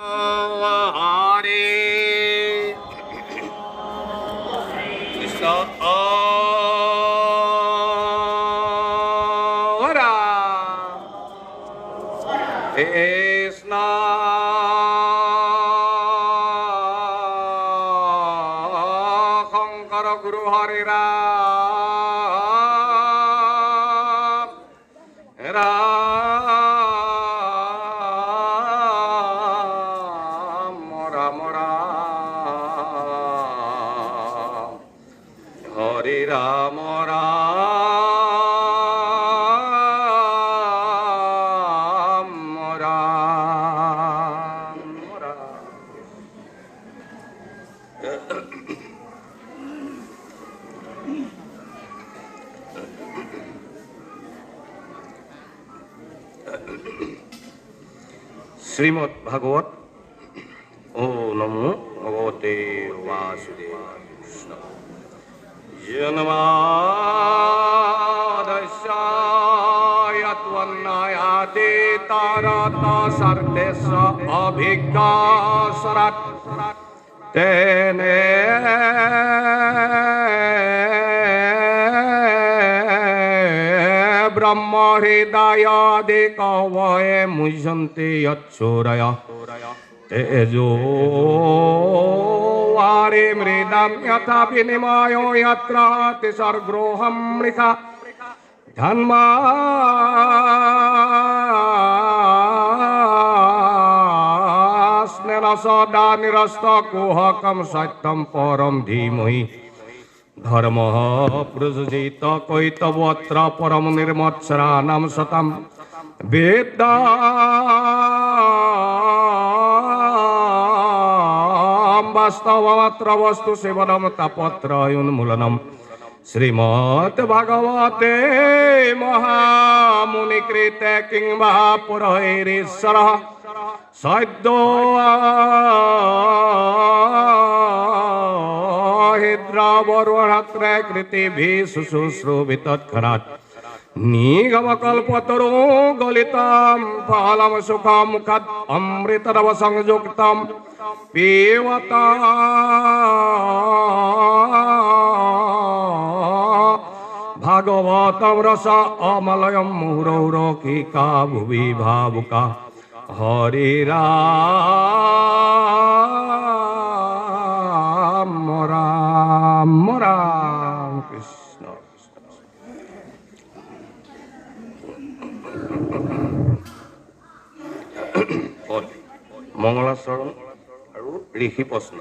হরে কৃষ্ণ কৃষ্ণ শঙ্কর গুরু হরে রাম রাম রাম রাম হরে রাম রাম রাম রাম। শ্রীমদ্ ভাগবত। ও নমো ভগবতে বাসুদেবায়। কৃষ্ণ জন্মাদস্যায়ত্বন্নয়াতে তারত সর্দেশ অভিজ্ঞাসরাট তেনে ব্রহ্ম হৃদয়াদি কবয়ে মুহ্যন্তি যচ্ছুরয় তেজো वारे मृदं यथा विनिमयो यत्र तिसर्गृहं मृषा धन्मास्नेन सदा निरस्तकुहकं सत्यं परं धीमहि। धर्मः प्रसजित कैतवत्र परम निर्मत्सराणां सतम् वेदा বাস্তবমাত্র বস্তু সেবনম তাপত্রয়োন্মূলনম শ্রীমৎ ভাগবতে মহামুনিকৃতে কিংবা পুরৈরীশ্বর সদ্য হিদ্রাবরুণত্রে কৃতিভি শুশ্রূষুভি তৎক্ষণাৎ নিগমকল্পতরু গলিতম ফলম সুখমুখাৎ অমৃতরব সংযুক্তম পিবত ভাগবতম রস অমলয়ম মুহুরৌরকিকা ভুবি ভাবুকা। হরে রাম রাম রাম কৃষ্ণ। মঙ্গলাচৰণ আৰু ঋষি প্ৰশ্ন।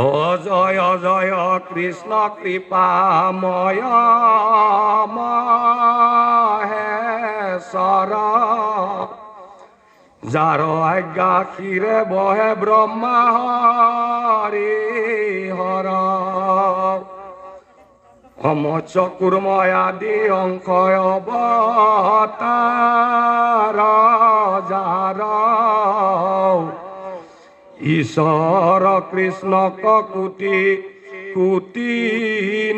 অ জয় জয় কৃষ্ণ কৃপাময় মহেশ্বৰ, যাৰ আজ্ঞা শিৰে বহে ব্ৰহ্মা হৰি হৰ। সমচকুৰ্ম আদি অংশ অৱতাৰ যাৰ, ঈশ্বৰ কৃষ্ণক কোটি কোটি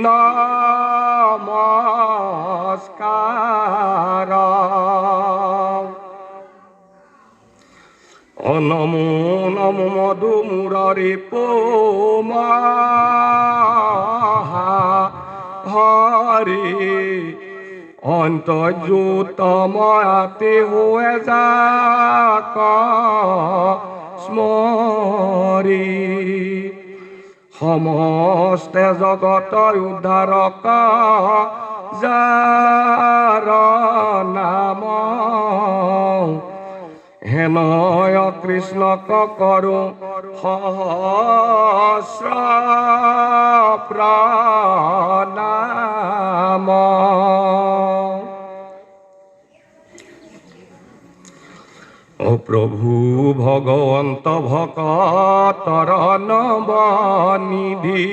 নমস্কাৰ। নমো নমো মধু মুৰাৰী হৰি, অন্তৰ্যুতময়াতি হোৱে যাক স্মৰি। সমস্তে জগত উদ্ধাৰক যাৰ নাম, হেনয় কৃষ্ণক কৰো সহস্ৰ প্ৰণাম। অ প্ৰভু ভগৱন্ত ভকতৰ নৱনিধি,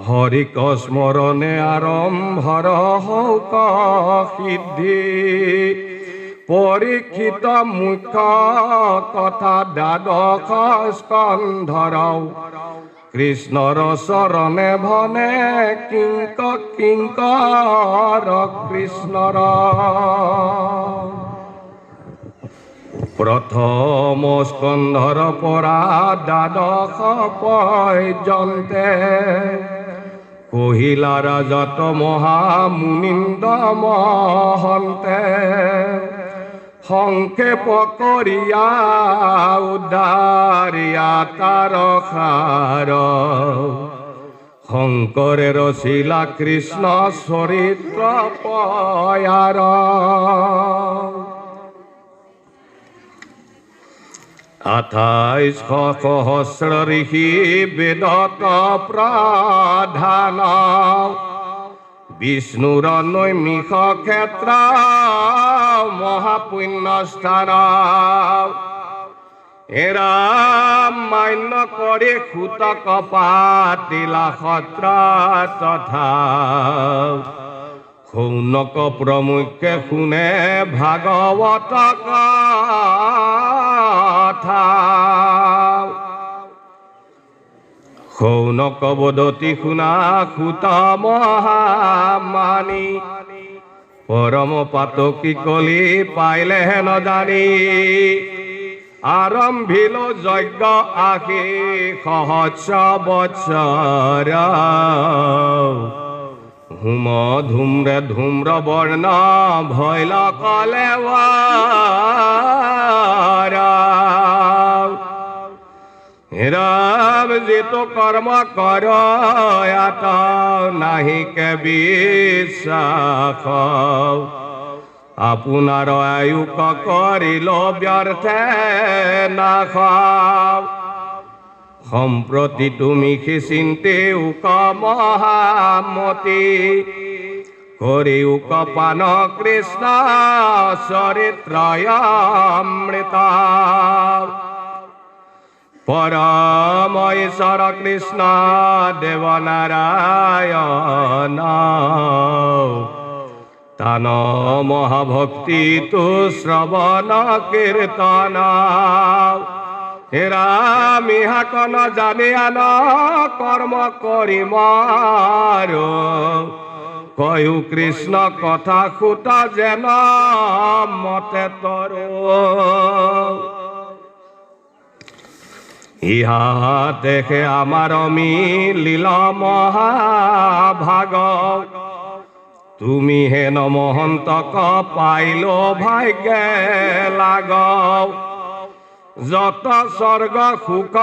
হৰিক স্মৰণে আৰম্ভৰ হৌক সিদ্ধি। পৰীক্ষিত মুখ্য কথা দ্বাদশ স্কন্ধৰ কৃষ্ণৰ চৰণে ভনে কিংক কিংকৰ কৃষ্ণৰ। প্ৰথম স্কন্ধৰ পৰা দ্বাদশ পৰ্যন্তে কহিলা ৰাজত মহামুনীন্দ মহন্তে। সংক্ষেপ কৰিয়া উদ্ধাৰিয়া তাৰ সাৰ, শংকৰে ৰচিলা কৃষ্ণ চৰিত্ৰ পয়াৰ। 28 সহস্ৰ ঋষি বেদত প্ৰধান, বিষ্ণুৰ নৈমিষ ক্ষেত্ৰ মহাপুণ্যস্থান। এৰা মান্য কৰি সুতক পাতিলা সত্ৰ তথা, সৌনক প্ৰমুখ্যে শুনে ভাগৱত কথা। সৌনক বদতি শুনা সুত মহামানী, পৰম পাতকি কলি পাইলে নজানি। আৰম্ভিল যজ্ঞ 80 সহস্ৰ বৎসৰ, হুম ধূম্ৰে ধূম্ৰ বৰ্ণ ভৈল কলেৱাৰ। ৰাম যিটো কৰ্ম কৰ নাহিকে বিশ্বাস, আপোনাৰ আয়ুক কৰিল ব্যৰ্থে নাশ। সম্প্ৰতি তুমি চিন্তেউক মহামতি, কৰিউক পান কৃষ্ণ চৰিত্ৰয় অমৃত। পৰম ঈশ্বৰ কৃষ্ণ দেৱ নাৰায়ণ, তান মহাভক্তি তু শ্ৰৱণ কীৰ্তন। ৰাম ইহাক জানি আন কৰ্ম কৰি মাৰো, কয়ো কৃষ্ণ কথা সুত যেন মতে তৰ। ইহা দেখে আমাৰ মিলিল মহাভাগ, তুমি হেন মহন্তক পাইল ভাগ্যে লাগ। যত স্বৰ্গ সুখ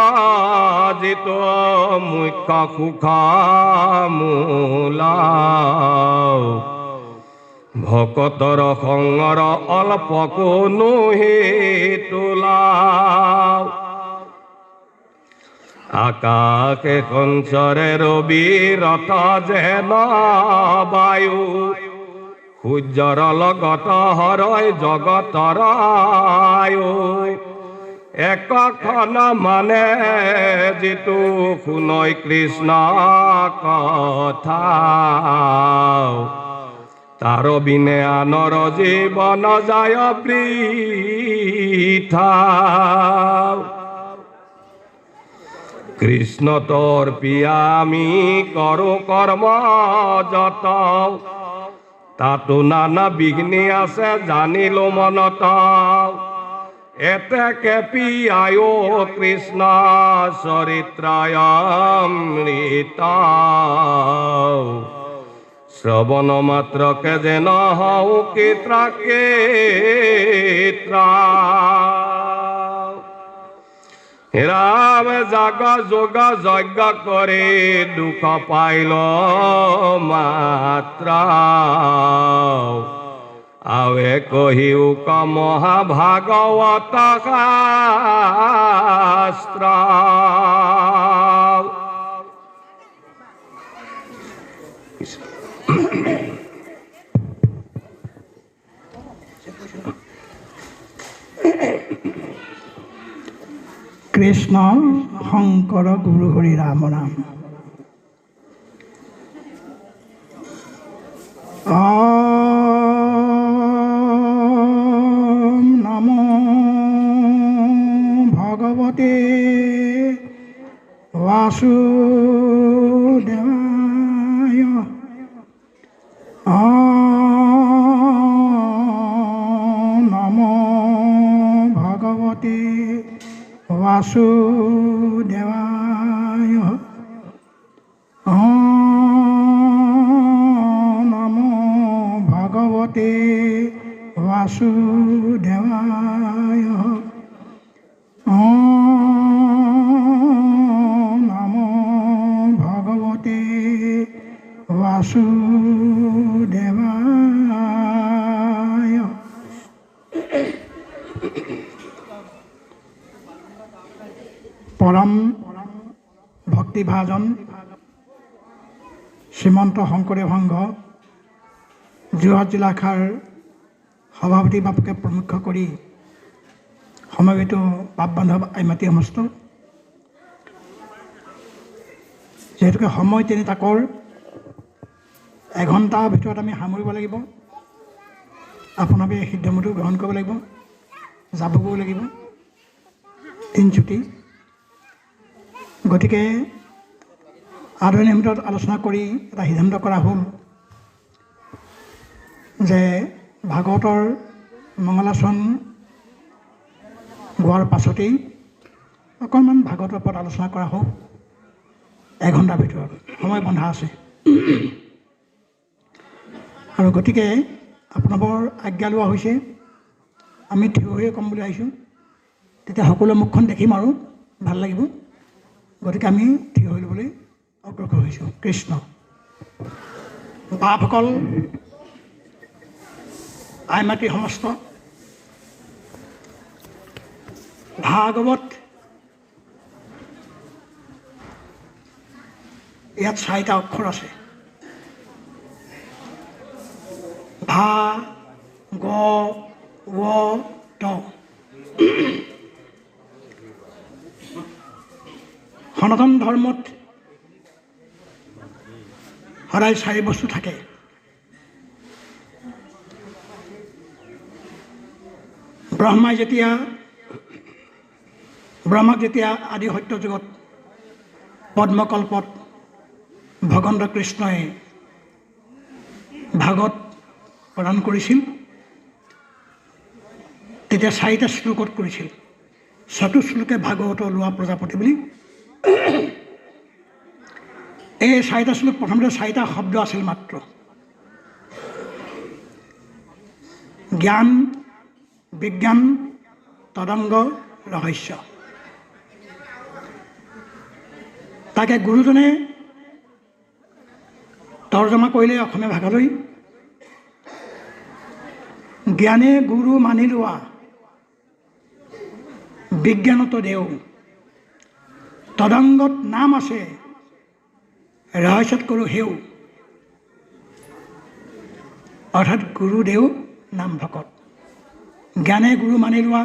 যিটো মুখ্য সুখ মূল, ভকতৰ সঙ্গৰ অল্প কোনো তোলা। আকাশে সঞ্চৰে ৰবি ৰথ যেন বায়ু, সূৰ্যৰ লগত হৰয় জগতৰ আয়ু। একখন মানে যিটো শুনৈ কৃষ্ণ কথা, তাৰ বিনে আনৰ জীৱন যায় বৃথা। কৃষ্ণ তোৰ পিয়ামি কৰো কৰ্ম যত, তাতো নানা বিঘ্নি আছে জানিলো মনত। এতেকে পিয়ায়ো কৃষ্ণ চৰিত্ৰয় অমৃত, শ্ৰৱণ মাত্ৰকে যেন হওঁ কীৰ্ত কীৰ্ত। ৰাম জাগ যোগ যজ্ঞ কৰি দুখ পাইল মাত্ৰ, আৱে কহিউক মহাভাগৱত শাস্ত্ৰ। কৃষ্ণ শংকৰ গুৰু হৰি ৰাম ৰাম। ওম নমো ভগৱতে বাসুদেৱায়। ওম নমো ভগৱতে ভগৱতে বাসুদেৱায়। ঔম নমো ভগৱতে বাসুদেৱায়। ঔম নমো ভগৱতে বাসুদেৱায়। পৰম ভক্তিভাজন শ্ৰীমন্ত শংকৰদেৱ সংঘ যোৰহাট জিলা শাখাৰ সভাপতি বাপকে প্ৰমুখ্য কৰি সমবেত বাপ বান্ধৱ আইমাতী সমস্ত, যিহেতুকে সময় তিনি তাকৰ, এঘণ্টাৰ ভিতৰত আমি সামৰিব লাগিব। আপোনালোকে সিদ্ধান্তটো গ্ৰহণ কৰিব লাগিব, যাবগৈ লাগিব তিনিচুটি। গতিকে আদৰণি সমিতিত আলোচনা কৰি এটা সিদ্ধান্ত কৰা হ'ল যে ভাগৱতৰ মংগলাচৰণ গোৱাৰ পাছতেই অকণমান ভাগৱতৰ ওপৰত আলোচনা কৰা হওক এঘণ্টাৰ ভিতৰত, সময় বন্ধা আছে। আৰু গতিকে আপোনালোকৰ আজ্ঞা লোৱা হৈছে, আমি থিয় হৈয়ে ক'ম বুলি আহিছোঁ, তেতিয়া সকলোৱে মুখখন দেখিম আৰু ভাল লাগিব। গতিকে আমি থিয় হৈ ল'বলৈ অগ্ৰসৰ হৈছোঁ। কৃষ্ণ। বাপসকল, আই মাতৃ সমস্ত, ভাগৱত ইয়াত চাৰিটা অক্ষৰ আছে, ভা গ ৱ ত। সনাতন ধৰ্মত সদায় চাৰি বস্তু থাকে। ব্ৰহ্মাক যেতিয়া আদি সত্য যুগত পদ্মকল্পত ভগৱন্ত কৃষ্ণই ভাগৱত প্ৰদান কৰিছিল, তেতিয়া চাৰিটা শ্লোকত কৰিছিল। চতুশ্লোকে ভাগৱত লোৱা প্ৰজাপতি বুলি। এই চাৰিটা শ্লোক প্ৰথমতে চাৰিটা শব্দ আছিল মাত্ৰ, জ্ঞান, বিজ্ঞান, তদংগ, ৰহস্য। তাকে গুৰুজনে তৰ্জমা কৰিলে অসমীয়া ভাষালৈ, জ্ঞানে গুৰু মানি লোৱা, বিজ্ঞানত দেও, তদংগত নাম আছে, ৰহস্যত কৰোঁ সেও। অৰ্থাৎ গুৰুদেউ নাম ভকত। জ্ঞানে গুৰু মানি লোৱা,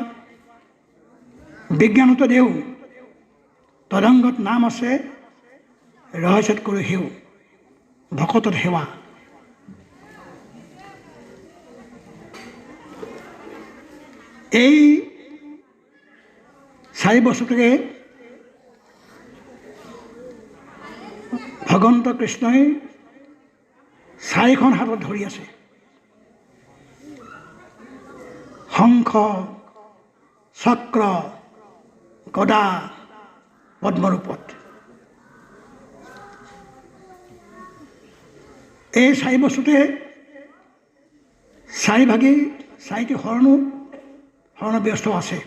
বিজ্ঞানত দেও, তদংগত নাম আছে, ৰহস্যত কৰোঁ সেও, ভকতত সেৱা। এই চাৰি বস্তুটোকে ভগৱন্ত কৃষ্ণই চাৰিখন হাতত ধৰি আছে। শংখ, চক্ৰ, গদা, পদ্মৰূপত। এই চাৰি বস্তুতে চাৰিভাগী চাৰিটি শৰণো শৰণ ব্যস্ত আছে।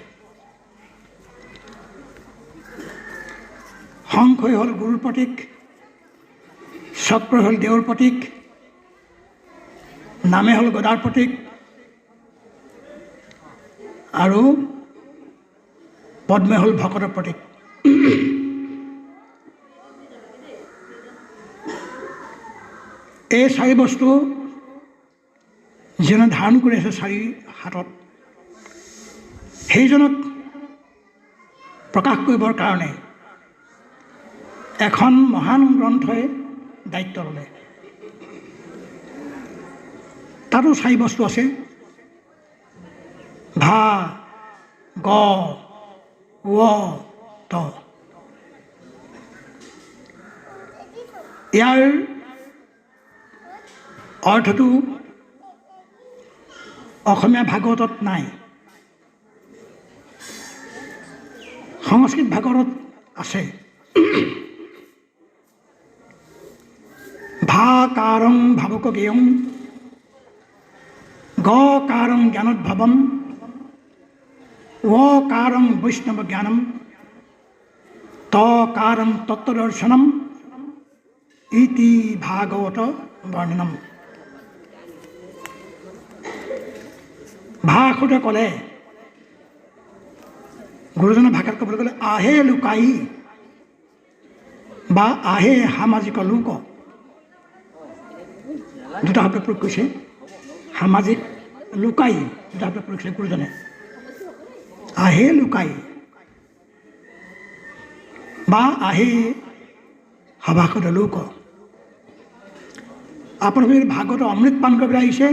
শংখই হ'ল গুৰুৰ প্ৰতীক, চক্ৰ হ'ল দেউৰ প্ৰতীক, নামে হ'ল গদাৰ প্ৰতীক, আৰু পদ্মে হ'ল ভকতৰ প্ৰতীক। এই চাৰি বস্তু যিজনে ধাৰণ কৰি আছে চাৰি হাতত, সেইজনক প্ৰকাশ কৰিবৰ কাৰণে এখন মহান গ্ৰন্থই দায়িত্ব ল'লে। তাতো চাৰি বস্তু আছে, ভা গ ৱ ত। ইয়াৰ অৰ্থটো অসমীয়া ভাগৱতত নাই। সংস্কৃত ভাগৱতত আছে ভাকাৰং ভাবুক গেয়ং, গকাৰং জ্ঞানোদ্ভৱম, ৱকাৰং বৈষ্ণৱ জ্ঞানম, তকাৰং তত্ত্বদৰ্শনম ইতি ভাগৱত বৰ্ণনম। ভাষুতে ক'লে, গুৰুজনৰ ভাষাত ক'বলৈ গ'লে আহে লুকাই বা আহে সামাজিক লোক, দুটা শব্দ প্ৰয়োগ কৰিছে, সামাজিক লুকাই দুটা শব্দ প্ৰয়োগ কৰিছে গুৰুজনে। আহে লুকাই বা আহে সভাসদ লোক, আপোনালোকে যদি ভাগৱত অমৃত পান কৰিবলৈ আহিছে,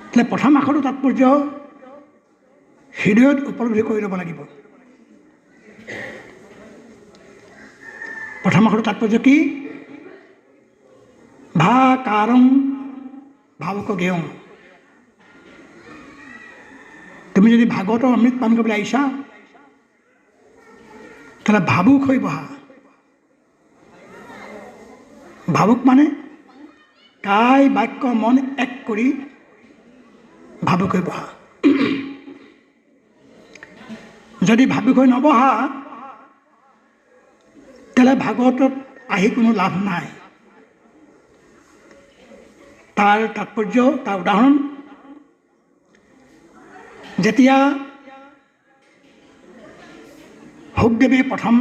তেতিয়াহ'লে প্ৰথম আখৰটো তাৎপৰ্য হৃদয়ত উপলব্ধি কৰি ল'ব লাগিব। প্ৰথম আখৰটো তাৎপৰ্য কি? ভা কাৰং ভাৱক গেয়ং। তুমি যদি ভাগৱতৰ অমৃত পান কৰিবলৈ আহিছা, তেতিয়াহ'লে ভাবুক হৈ বহা। ভাবুক মানে কায় বাক্য মন এক কৰি ভাবুক হৈ বহা। যদি ভাবুক হৈ নবহা, তেতিয়াহ'লে ভাগৱতত আহি কোনো লাভ নাই। তাৰ তাৎপৰ্য, তাৰ উদাহৰণ, যেতিয়া শুকদেৱে প্ৰথম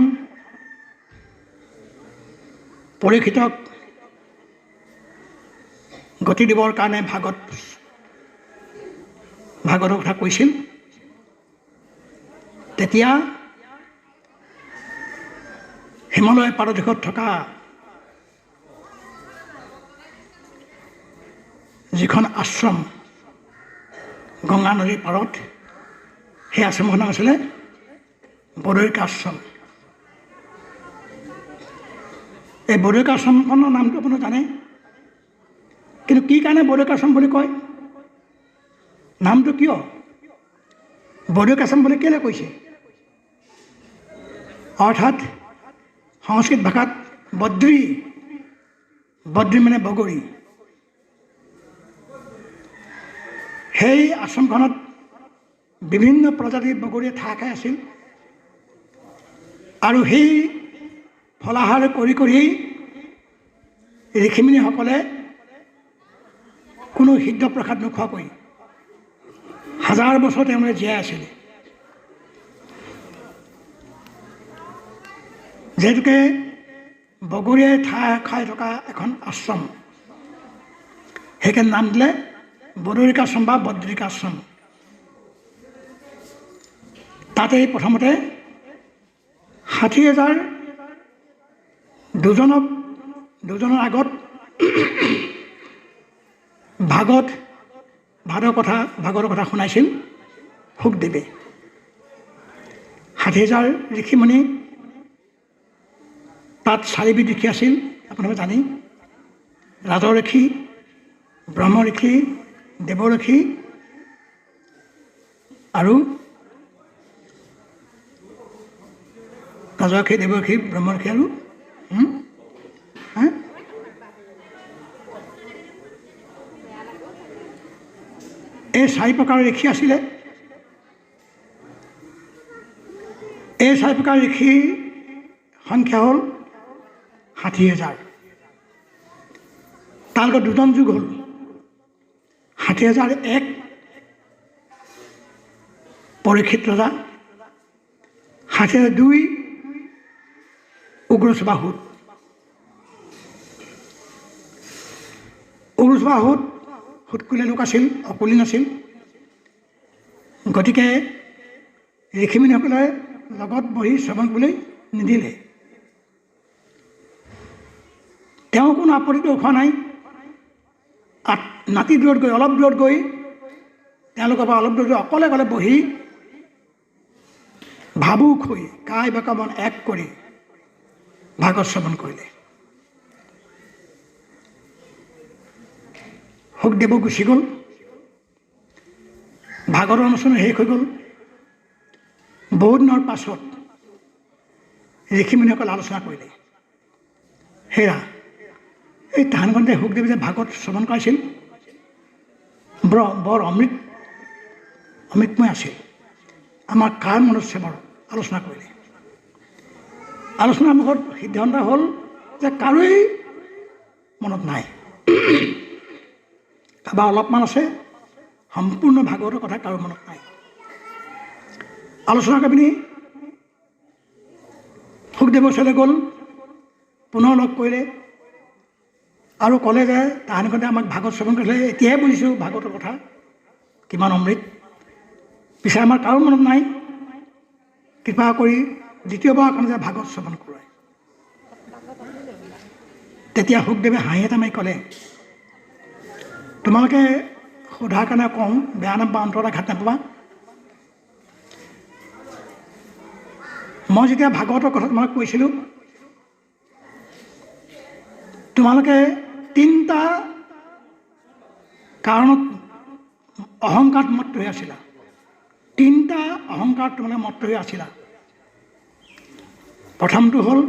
পৰীক্ষিতক গতি দিবৰ কাৰণে ভাগৱতৰ কথা কৈছিল, তেতিয়া হিমালয় পাদদেশত থকা যিখন আশ্ৰম গংগা নদীৰ পাৰত, সেই আশ্ৰমখনৰ নাম আছিলে বদৰিকা আশ্ৰম। এই বদৰিকা আশ্ৰমখনৰ নামটো আপুনি জানে, কিন্তু কি কাৰণে বদৰিকা আশ্ৰম বুলি কয়, নামটো কিয় বদৰিকা আশ্ৰম বুলি কেলৈ কৈছে? অৰ্থাৎ সংস্কৃত ভাষাত বদ্ৰী, বদ্ৰী মানে বগৰী। সেই আশ্ৰমখনত বিভিন্ন প্ৰজাতিৰ বগৰীয়ে ঠাহ খাই আছিল আৰু সেই ফলাহাৰ কৰি কৰি ঋষিমুনিসকলে কোনো সিদ্ধ প্ৰসাদ নোখোৱাকৈ হাজাৰ বছৰ তেওঁলোকে জীয়াই আছিল। যিহেতুকে বগৰীয়ে ঠাহ খাই থকা এখন আশ্ৰম, সেইকাৰণে নাম দিলে বদৰিকাশ্ৰম বা বদ্ৰিকাশ্ৰম। তাতেই প্ৰথমতে 60,000 দুজনৰ আগত ভাগৱতৰ কথা শুনাইছিল শুকদেৱে। 60,000 ঋষিমুনি, তাত চাৰিবিধ ঋষি আছিল, আপোনালোকে জানেই, ৰাজঋষি, ব্ৰহ্মঋষি, দেৱঋষি আৰু ৰাজঋষি, দেৱঋষি, ব্ৰহ্মঋষি আৰু এই চাৰি প্ৰকাৰৰ ঋষি আছিলে। এই চাৰি প্ৰকাৰৰ ঋষিৰ সংখ্যা হ'ল 60,000। তাৰ লগত দুজন যোগ হ'ল, 60,001 পৰীক্ষিত ৰজা, 60,002 উগ্ৰসভা সুত। উগ্ৰসভা সুত সুতকুলীয়া লোক আছিল, অকুলীন আছিল। গতিকে ঋষিমুনিসকলে লগত বহি শ্ৰৱণ কৰিবলৈ নিদিলে। তেওঁ কোনো আপত্তি দেখুওৱা নাই। নাতি দূৰত গৈ, অলপ দূৰত গৈ, তেওঁলোকৰ পৰা অলপ দূৰত গৈ অকলে অকলে বহি ভাবুক হৈ কায় বাক মন এক কৰি ভাগৱত শ্ৰৱণ কৰিলে। শুকদেৱো গুচি গ'ল, ভাগৱতৰ অনুষ্ঠান শেষ হৈ গ'ল। বহুত দিনৰ পাছত ঋষিমুনিসকলে আলোচনা কৰিলে, হেৰা এই তাহানগঞ্জে সুখদেৱে যে ভাগৱত শ্ৰৱণ কৰাইছিল বৰ অমৃতময় আছিল, আমাৰ কাৰ মনত আছে বাৰু? আলোচনা কৰিলে। আলোচনাৰ মুখত সিদ্ধান্ত হ'ল যে কাৰোৱেই মনত নাই, কাৰোবাৰ অলপমান আছে, সম্পূৰ্ণ ভাগৱতৰ কথা কাৰো মনত নাই। আলোচনা কৰি পিনি সুখদেৱৰ ওচৰলৈ গ'ল, পুনৰ লগ কৰিলে আৰু ক'লে যে তাহানিখনতে আমাক ভাগৱত শ্ৰৱণ কৰিলে, এতিয়াহে বুজিছোঁ ভাগৱতৰ কথা কিমান অমৃত, পিছে আমাৰ কাৰো মনত নাই, কৃপা কৰি দ্বিতীয়বাৰ কাৰণে যে ভাগৱত শ্ৰৱণ কৰোৱাই। তেতিয়া সুখদেৱে হাঁহি এটা মাৰি ক'লে, তোমালোকে সোধাৰ কাৰণে কওঁ, বেয়া নাপাবা, অন্তৰত আঘাত নাপাবা, মই যেতিয়া ভাগৱতৰ কথা তোমাক কৈছিলোঁ তোমালোকে তিনিটা কাৰণত অহংকাৰত মত্ত হৈ আছিলা, তিনিটা অহংকাৰত তোমালোকে মত্ত হৈ আছিলা। প্ৰথমটো হ'ল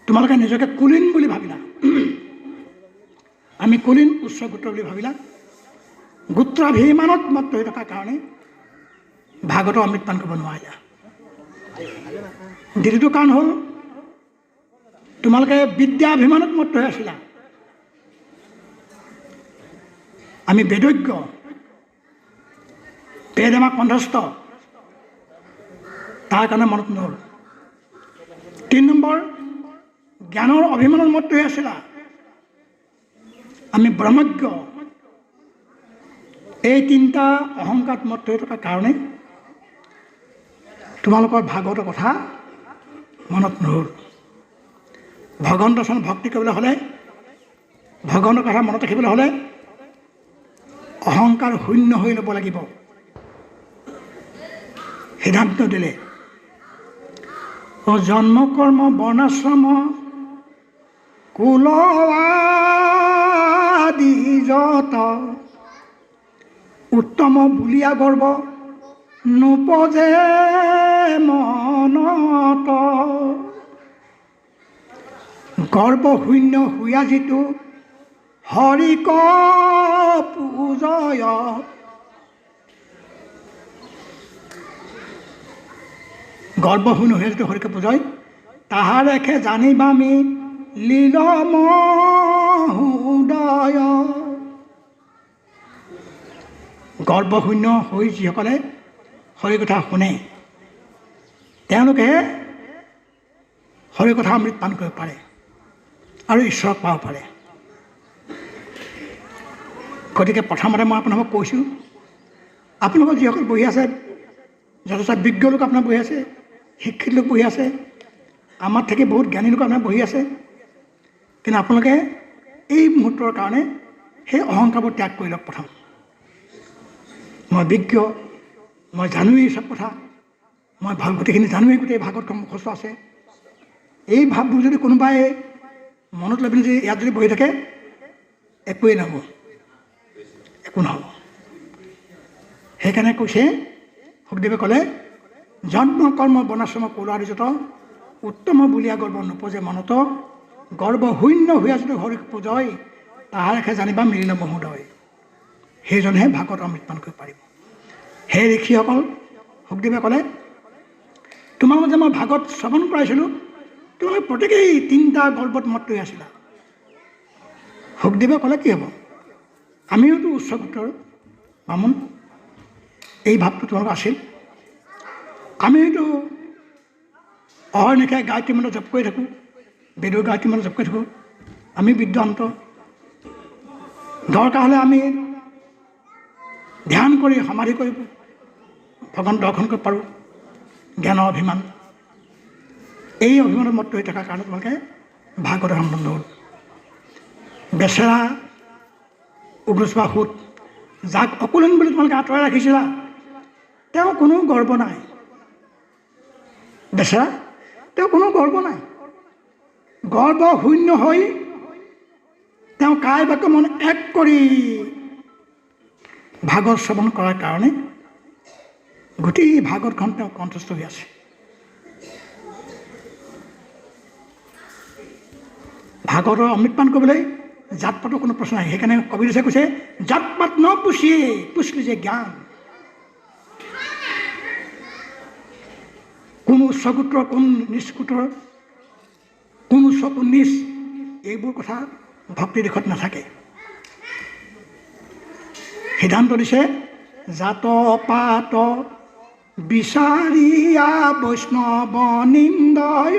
তোমালোকে নিজকে কুলীন বুলি ভাবিলা, আমি কুলীন উচ্চ গোত্ৰ বুলি ভাবিলা, গোত্ৰাভিমানত মত্ত হৈ থকাৰ কাৰণে ভাগৱত অমৃত পান কৰিব নোৱাৰিলা। দ্বিতীয়টো কাৰণ হ'ল তোমালোকে বিদ্যাভিমানত মত্ত হৈ আছিলা, আমি বেদজ্ঞ, বেদ আমাক কণ্ঠস্থ, তাৰ কাৰণে মনত নহ'ল। তিনি নম্বৰ জ্ঞানৰ অভিমানত মত্ত হৈ আছিলা, আমি ব্ৰহ্মজ্ঞ। এই তিনিটা অহংকাৰত মত্ত হৈ থকাৰ কাৰণে তোমালোকৰ ভাগৱতৰ কথা মনত নহ'ল। ভগৱন্ত চৰণ ভক্তি কৰিবলৈ হ'লে, ভগৱানৰ কথা মনত ৰাখিবলৈ হ'লে অহংকাৰ শূন্য হৈ ল'ব লাগিব। সিদ্ধান্ত দিলে, জন্ম কৰ্ম বৰ্ণাশ্ৰম কুল আদি যত উত্তম বুলিয়া গৰ্ব নোপজে মনত। গৰ্ব শূন্য হুয়া যিটো হৰিক পূজয়, গৰ্ব শূন্য হৈ যিটো হৰিক পূজয়, তাহাৰেখে জানিবামি লীল মহোদয়। গৰ্ব শূন্য হৈ যিসকলে হৰি কথা শুনে তেওঁলোকেহে হৰি কথা অমৃত পান কৰিব পাৰে আৰু ঈশ্বৰক পাব পাৰে। গতিকে প্ৰথমতে মই আপোনালোকক কৈছোঁ, আপোনালোকৰ যিসকল বহি আছে যথেষ্ট বিজ্ঞ লোক আপোনাৰ বহি আছে, শিক্ষিত লোক বহি আছে, আমাৰ থাকি বহুত জ্ঞানী লোক আপোনাৰ বহি আছে, কিন্তু আপোনালোকে এই মুহূৰ্তৰ কাৰণে সেই অহংকাৰবোৰ ত্যাগ কৰি লওক। প্ৰথম মই বিজ্ঞ, মই জানোৱেই চব কথা, মই ভাল গোটেইখিনি জানোৱেই, গোটেই ভাগৱত মুখস্থ আছে, এই ভাৱবোৰ যদি কোনোবাই মনত লৈ পিনি যদি ইয়াত যদি বহি থাকে একোৱেই নহ'ব, একো নহ'ব। সেইকাৰণে কৈছে সুখদেৱে ক'লে, জন্ম কৰ্ম বৰ্ণাশ্ৰম কুল আদি যত উত্তম বুলিয়া গৰ্ব নোপজে মনত, গৰ্ব শূন্য হৈ যদি হৰিক পূজয়, তাহাৰেখে জানিবা মিলিন মহোদয়। সেইজনহে ভাগৱত অমৃত পান কৰিব পাৰিব। সেই ঋষিসকল, সুখদেৱে ক'লে, তোমালোক যে মই ভাগৱত শ্ৰৱণ কৰাইছিলোঁ তোমালোকে প্ৰত্যেকেই তিনিটা গৰ্বত মত্ত হৈ আছিলা। সুখদেৱে ক'লে কি হ'ব, আমিওতো উচ্চ গোত্ৰৰ বামুণ, এই ভাৱটো তোমালোকৰ আছিল, আমিওতো অহৰ্নিশে গায়ত্ৰী মন্ত্ৰ জপ কৰি থাকোঁ, বেদৰ গায়ত্ৰী মন্ত্ৰ জপ কৰি থাকোঁ, আমি বিদ্যান্ত, দৰকাৰ হ'লে আমি ধ্যান কৰি সমাধি কৰি ভগৱান দৰ্শন কৰিব পাৰোঁ। জ্ঞানৰ অভিমান, এই অভিমানত মত্ত হৈ থকাৰ কাৰণে তোমালোকে ভাগৱতৰ সম্বন্ধ হ'ল। বেচেৰা উগ্ৰচোৱা সুত, যাক অকুলীন বুলি তোমালোকে আঁতৰাই ৰাখিছিলা, তেওঁ কোনো গৰ্ব নাই, বেচেৰা তেওঁ কোনো গৰ্ব নাই, গৰ্ব শূন্য হৈ তেওঁ কায় বাক্য মন এক কৰি ভাগৱত শ্ৰৱণ কৰাৰ কাৰণে গোটেই ভাগৱতখন তেওঁ কণ্ঠস্থ হৈ আছে। ভাগৱতৰ অমৃতপান কৰিবলৈ জাত পাতৰ কোনো প্ৰশ্ন নাই। সেইকাৰণে কবিদাসে কৈছে, জাত পাত নপুচিয়ে পুছলি যে জ্ঞান। কোন উচ্চগোত্ৰ, কোন নিচগোত্ৰৰ, কোন উচ্চ কোন নিচ, এইবোৰ কথা ভক্তি দিশত নাথাকে। সিদ্ধান্ত দিছে, জাত পাত বিচাৰিয়া বৈষ্ণৱ নিন্দয়,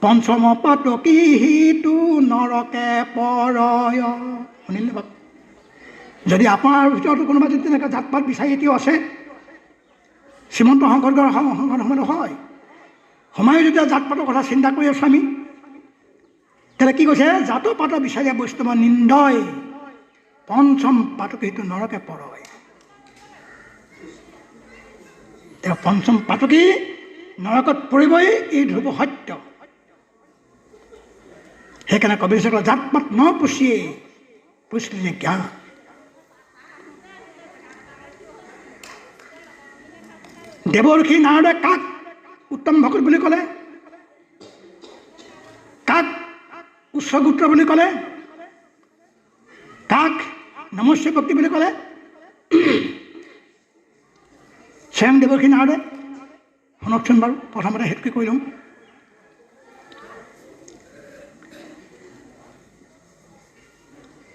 পঞ্চম পাতকী সিটো নৰকে পৰয়। শুনিলে বাপ? যদি আপোনাৰ ভিতৰতো কোনোবা যদি তেনেকুৱা জাত পাত বিচাৰি এতিয়াও আছে, শ্ৰীমন্ত শংকৰদেৱৰ সংঘৰ সময়ত হয়, সোমাই যেতিয়া জাত পাতৰ কথা চিন্তা কৰি আছোঁ আমি, তেতিয়াহ'লে কি কৈছে? জাত পাত বিচাৰিয়া বৈষ্ণৱ নিন্দয়, পঞ্চম পাতকী সিটো নৰকে পৰয়। তেওঁ পঞ্চম পাতকী নৰকত পৰিবই, এই ধ্ৰুৱ সত্য। সেইকাৰণে কবিদাসে ক'লে, জাত পাত নপুচিয়ে পুছলি যে জ্ঞান। দেৱৰ্ষি নাৰদে কাক উত্তম ভকত বুলি ক'লে? কাক উচ্চগোত্ৰ বুলি ক'লে? কাক নমস্য ভক্তি বুলি ক'লে? স্বয়ং দেৱৰ্ষি নাৰদে। শুনকচোন বাৰু, প্ৰথমতে সেইটোকে কৈ লওঁ।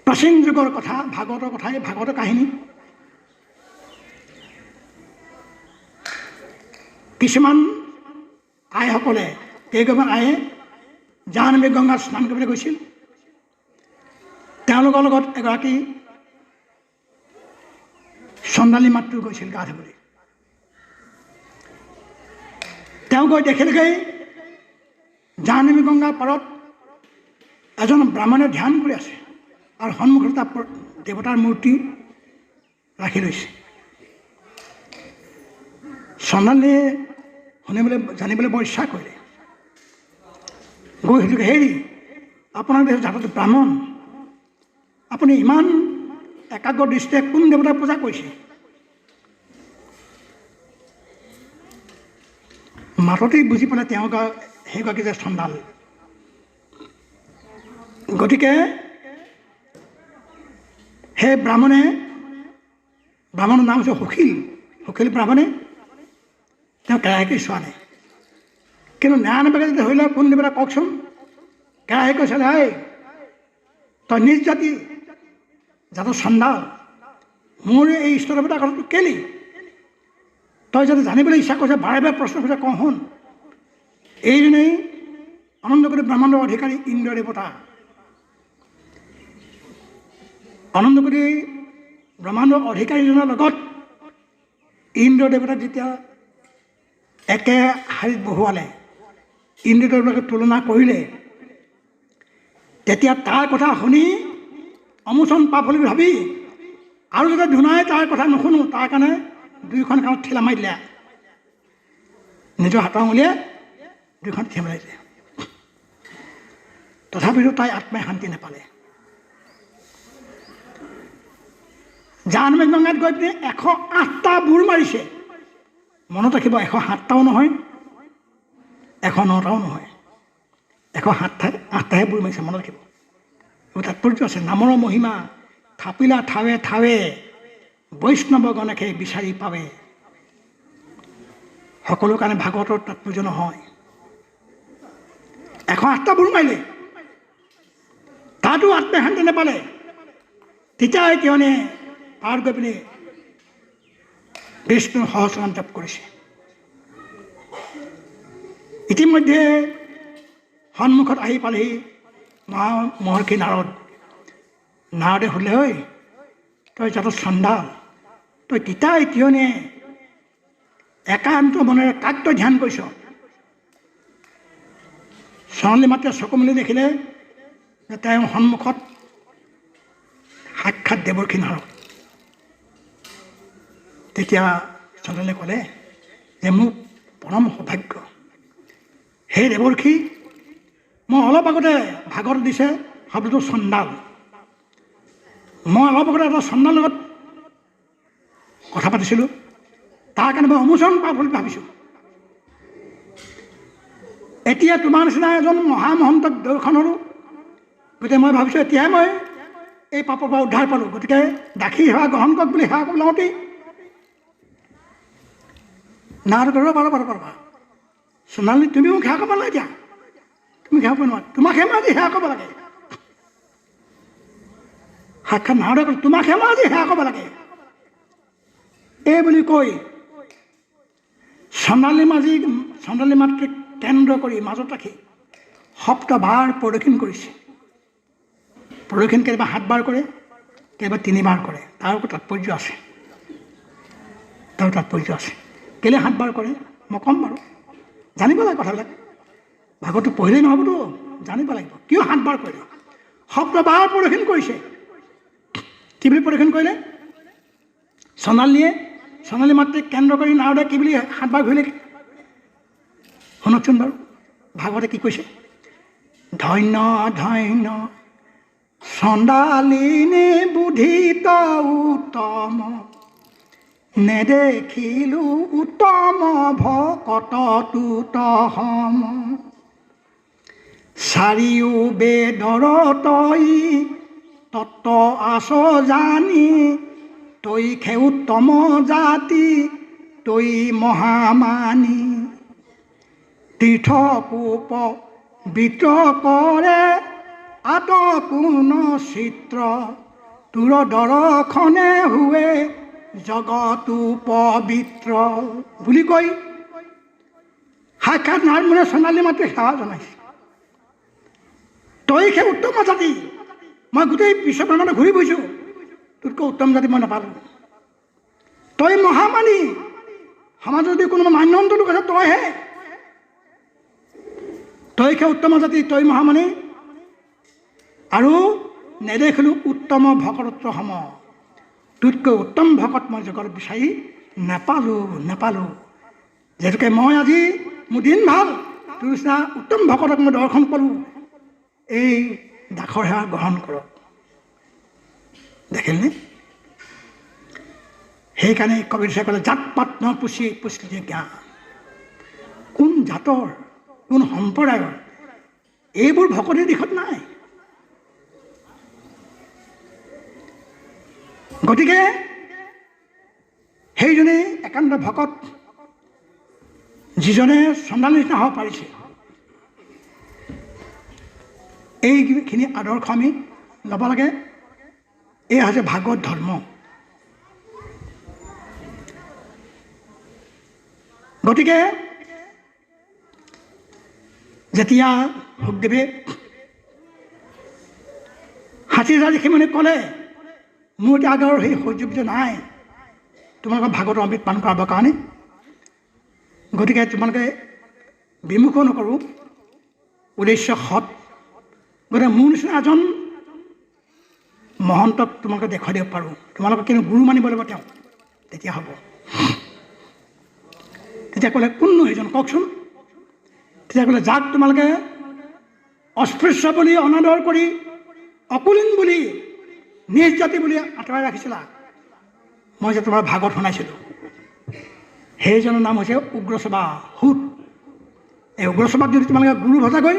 প্ৰাচীন যুগৰ কথা, ভাগৱতৰ কথা, এই ভাগৱতৰ কাহিনী। কিছুমান আইসকলে, কেইগৰাকীমান আয়ে জাহ্নৱী গংগাত স্নান কৰিবলৈ গৈছিল। তেওঁলোকৰ লগত এগৰাকী চণ্ডালী মাতৃ গৈছিল গা ধুবলৈ। তেওঁ গৈ দেখিলেগৈ জাহ্নৱী গংগাৰ পাৰত এজন ব্ৰাহ্মণে ধ্যান কৰি আছে আৰু সন্মুখত এটা দেৱতাৰ মূৰ্তি ৰাখি লৈছে। চণ্ডালীয়ে শুনিবলৈ জানিবলৈ বৰ ইচ্ছা কৰিলে। গৈ সুধিলে, হেৰি আপোনাৰ দেশত জাতত ব্ৰাহ্মণ, আপুনি ইমান একাগ্ৰ দৃষ্টিৰে কোন দেৱতাৰ পূজা কৰিছে? মাততেই বুজি পালে তেওঁ সেইগৰাকী যে চণ্ডাল। গতিকে সেই ব্ৰাহ্মণে, ব্ৰাহ্মণৰ নাম হৈছে সুশীল, সুশীল ব্ৰাহ্মণে তেওঁ কেৰাহী চোৱা নাই, কিন্তু নাৰায়ণবাগে যদি ধৰি লয় কোন দেৱতা কওকচোন, কেৰাহী কৈছে, এই তই নিজ জাতি জাত চণ্ডাল, মোৰ এই ইষ্ট দেৱতাৰ কথাটো কেলি তই যদি জানিবলৈ ইচ্ছা কৰিছ, বাৰে বাৰে প্ৰশ্ন কৰিছে, কওঁ শুন, এইজনেই অনন্তকোটি ব্ৰহ্মাণ্ডৰ অধিকাৰী ইন্দ্ৰ দেৱতা। অনন্তকোটি ব্ৰহ্মাণ্ডৰ অধিকাৰীজনৰ লগত ইন্দ্ৰ দেৱতাক যেতিয়া একে শাৰীত বহুৱালে, ইন্দ্ৰ দেৱতাক তুলনা কৰিলে, তেতিয়া তাৰ কথা শুনি অমোচন পাপ বুলি ভাবি আৰু যাতে ধুনাই তাৰ কথা নুশুনো, তাৰ কাৰণে দুইখন কাণত ঠেলা মাৰি দিলে, নিজৰ হাতৰ আঙুলিয়ে দুইখন ঠেলা মাৰি দিলে। তথাপিতো তাই আত্মাই শান্তি নাপালে। জাহ্নৱী গংগাত গৈ পিনে 108টা বুৰ মাৰিছে। মনত ৰাখিব, 107টাও নহয়, 109টাও নহয়, 108টাহে বুৰ মাৰিছে, মনত ৰাখিব। এইবোৰ তাৎপৰ্য আছে। নামৰ মহিমা থাপিলা থাৱে থাৱে, বৈষ্ণৱ গণেশে বিচাৰি পাৱে। সকলো কাৰণে ভাগৱতৰ তাৎপৰ্য নহয়। 108টা বুৰ মাৰিলে, তাতো আত্মাই শান্তি নাপালে। তেতিয়াই তেওঁনে পাৰ গৈ পিনি বিষ্ণুৰ সহস্ৰনাম জপ কৰিছে। ইতিমধ্যে সন্মুখত আহি পালেহি মহা মহৰ্ষি নাৰদ। নাৰদে সুধিলে, ঐ তই জাত চণ্ডাল, তই তিতাই তিয়নে একান্ত মনেৰে কাক তই ধ্যান কৰিছ? চৰণলি মাত্ৰ চকু মেলি দেখিলে যে তেওঁৰ সন্মুখত সাক্ষাৎ দেৱৰ্ষি নাৰদ। তেতিয়া চণ্ডালে ক'লে যে মোক পৰম সৌভাগ্য, সেই দেৱৰ্ষি, মই অলপ আগতে ভাগত দিছে শব্দটো চণ্ডাল, মই অলপ আগতে এটা চণ্ডালৰ লগত কথা পাতিছিলোঁ, তাৰ কাৰণে মই অমোচন পাপ বুলি ভাবিছোঁ। এতিয়া তোমাৰ নিচিনা এজন মহামহন্তক দৰ্শন হ'লোঁ, গতিকে মই ভাবিছোঁ এতিয়াই মই এই পাপৰ পৰা উদ্ধাৰ পালোঁ। গতিকে দাসী সেৱা গ্ৰহণ কৰক বুলি সেৱা কৰিব লওঁতেই নাৰদ ৰ'বা ৰ'বা ৰ'বা ৰ'বা, সোণালী তুমি মোক সেৱা কৰিব নালাগে, এতিয়া তুমি সেৱা কৰিব নোৱাৰা, তোমাকহে মই আজি সেৱা কৰিব লাগে। সাক্ষাৎ নাৰদে ক'লে তোমাকহে মই আজি সেৱা কৰিব লাগে। এই বুলি কৈ সোণালী মাজি সোণালী মাতৃক কেন্দ্ৰ কৰি মাজত ৰাখি সপ্তবাৰ প্ৰদক্ষিণ কৰিছে। প্ৰদক্ষিণ কেতিয়াবা 7বাৰ কৰে, কেতিয়াবা 3বাৰ কৰে, তাৰ তাৎপৰ্য আছে, তাৰ তাৎপৰ্য আছে। কেলৈ 7বাৰ কৰে মই ক'ম বাৰু, জানিব লাগে কথাবিলাক, ভাগৱতটো পঢ়িলেই নহ'বতো, জানিব লাগিব কিয় 7বাৰ কৰিলে। সপ্তবাৰ প্ৰদক্ষিণ কৰিছে। কি বুলি প্ৰদক্ষিণ কৰিলে? সোণালীয়ে সোণালী মাতৃক কেন্দ্ৰ কৰি নাৰদে কি বুলি 7বাৰ ঘূৰিলে শুনকচোন বাৰু, ভাগৱতে কি কৈছে? ধন্য ধন্য চণ্ডালিনী বুদ্ধিত উত্তম, নেদেখিলোঁ উত্তম ভকত তুত সম। চাৰিও বেদৰ তই তত্ত্ব আছ জানি, তই খে উত্তম জাতি তই মহামানী। তীৰ্থকূপ বিত্ৰ কৰে আত কোন চিত্ৰ, তোৰ দৰ্শনে হুৱে জগতো পবিত্ৰ বুলি কৈ সাক্ষাৎ নাৰদ সোণালী মাতৃক সেৱা জনাইছে। তই সেই উত্তম জাতি, মই গোটেই বিশ্ব ব্ৰহ্মাণ্ডত ঘূৰি ফুৰিছোঁ, তোতকৈ উত্তম জাতি মই নাপালোঁ। তই মহামানী, সমাজত যদি কোনোবা মান্যন্ত লোক আছে তইহে, তই সেই উত্তম জাতি, তই মহামানী। আৰু নেদেখিলোঁ উত্তম ভকতত্ব সম, তোতকৈ উত্তম ভকত মই জগত বিচাৰি নাপালোঁ নাপালোঁ। যিহেতুকে মই আজি মোৰ দিন ভাল, তোৰ নিচিনা উত্তম ভকতক মই দৰ্শন কৰোঁ, এই দাসৰ সেৱা গ্ৰহণ কৰক। দেখিলনে? সেইকাৰণে কবি ক'লে জাত পাত নপুচি পুচিলে জ্ঞান। কোন জাতৰ কোন সম্প্ৰদায়ৰ এইবোৰ ভকতিৰ দিশত নাই। গতিকে সেইজনেই একান্ত ভকত, যিজনে চণ্ডাল নিচিনা হ'ব পাৰিছে। এইখিনি আদৰ্শ আমি ল'ব লাগে। এই হৈছে ভাগৱত ধৰ্ম। গতিকে যেতিয়া সুখদেৱে 60,000 ঋষিমুনিক ক'লে মোৰ এতিয়া আগৰ সেই সৌৰ্যবীৰ্য নাই তোমালোকৰ ভাগৱত অমৃত পান কৰাবৰ কাৰণে, গতিকে তোমালোকে বিমুখো নকৰোঁ, উদ্দেশ্য সৎ, গতিকে মোৰ নিচিনা এজন মহন্তক তোমালোকে দেখুৱাই দিব পাৰোঁ, তোমালোকে কিন্তু গুৰু মানিব লাগিব তেওঁক, তেতিয়া হ'ব। তেতিয়া ক'লে কোননো সেইজন কওকচোন। তেতিয়া ক'লে যাক তোমালোকে অস্পৃশ্য বুলি অনাদৰ কৰি অকুলীন বুলি নিজ জাতি বুলি আঁতৰাই ৰাখিছিলা, মই যে তোমাৰ ভাগত শুনাইছিলোঁ, সেইজনৰ নাম হৈছে উগ্ৰসভা সুত। এই উগ্ৰসভাক যদি তোমালোকে গুৰু ভজাগৈ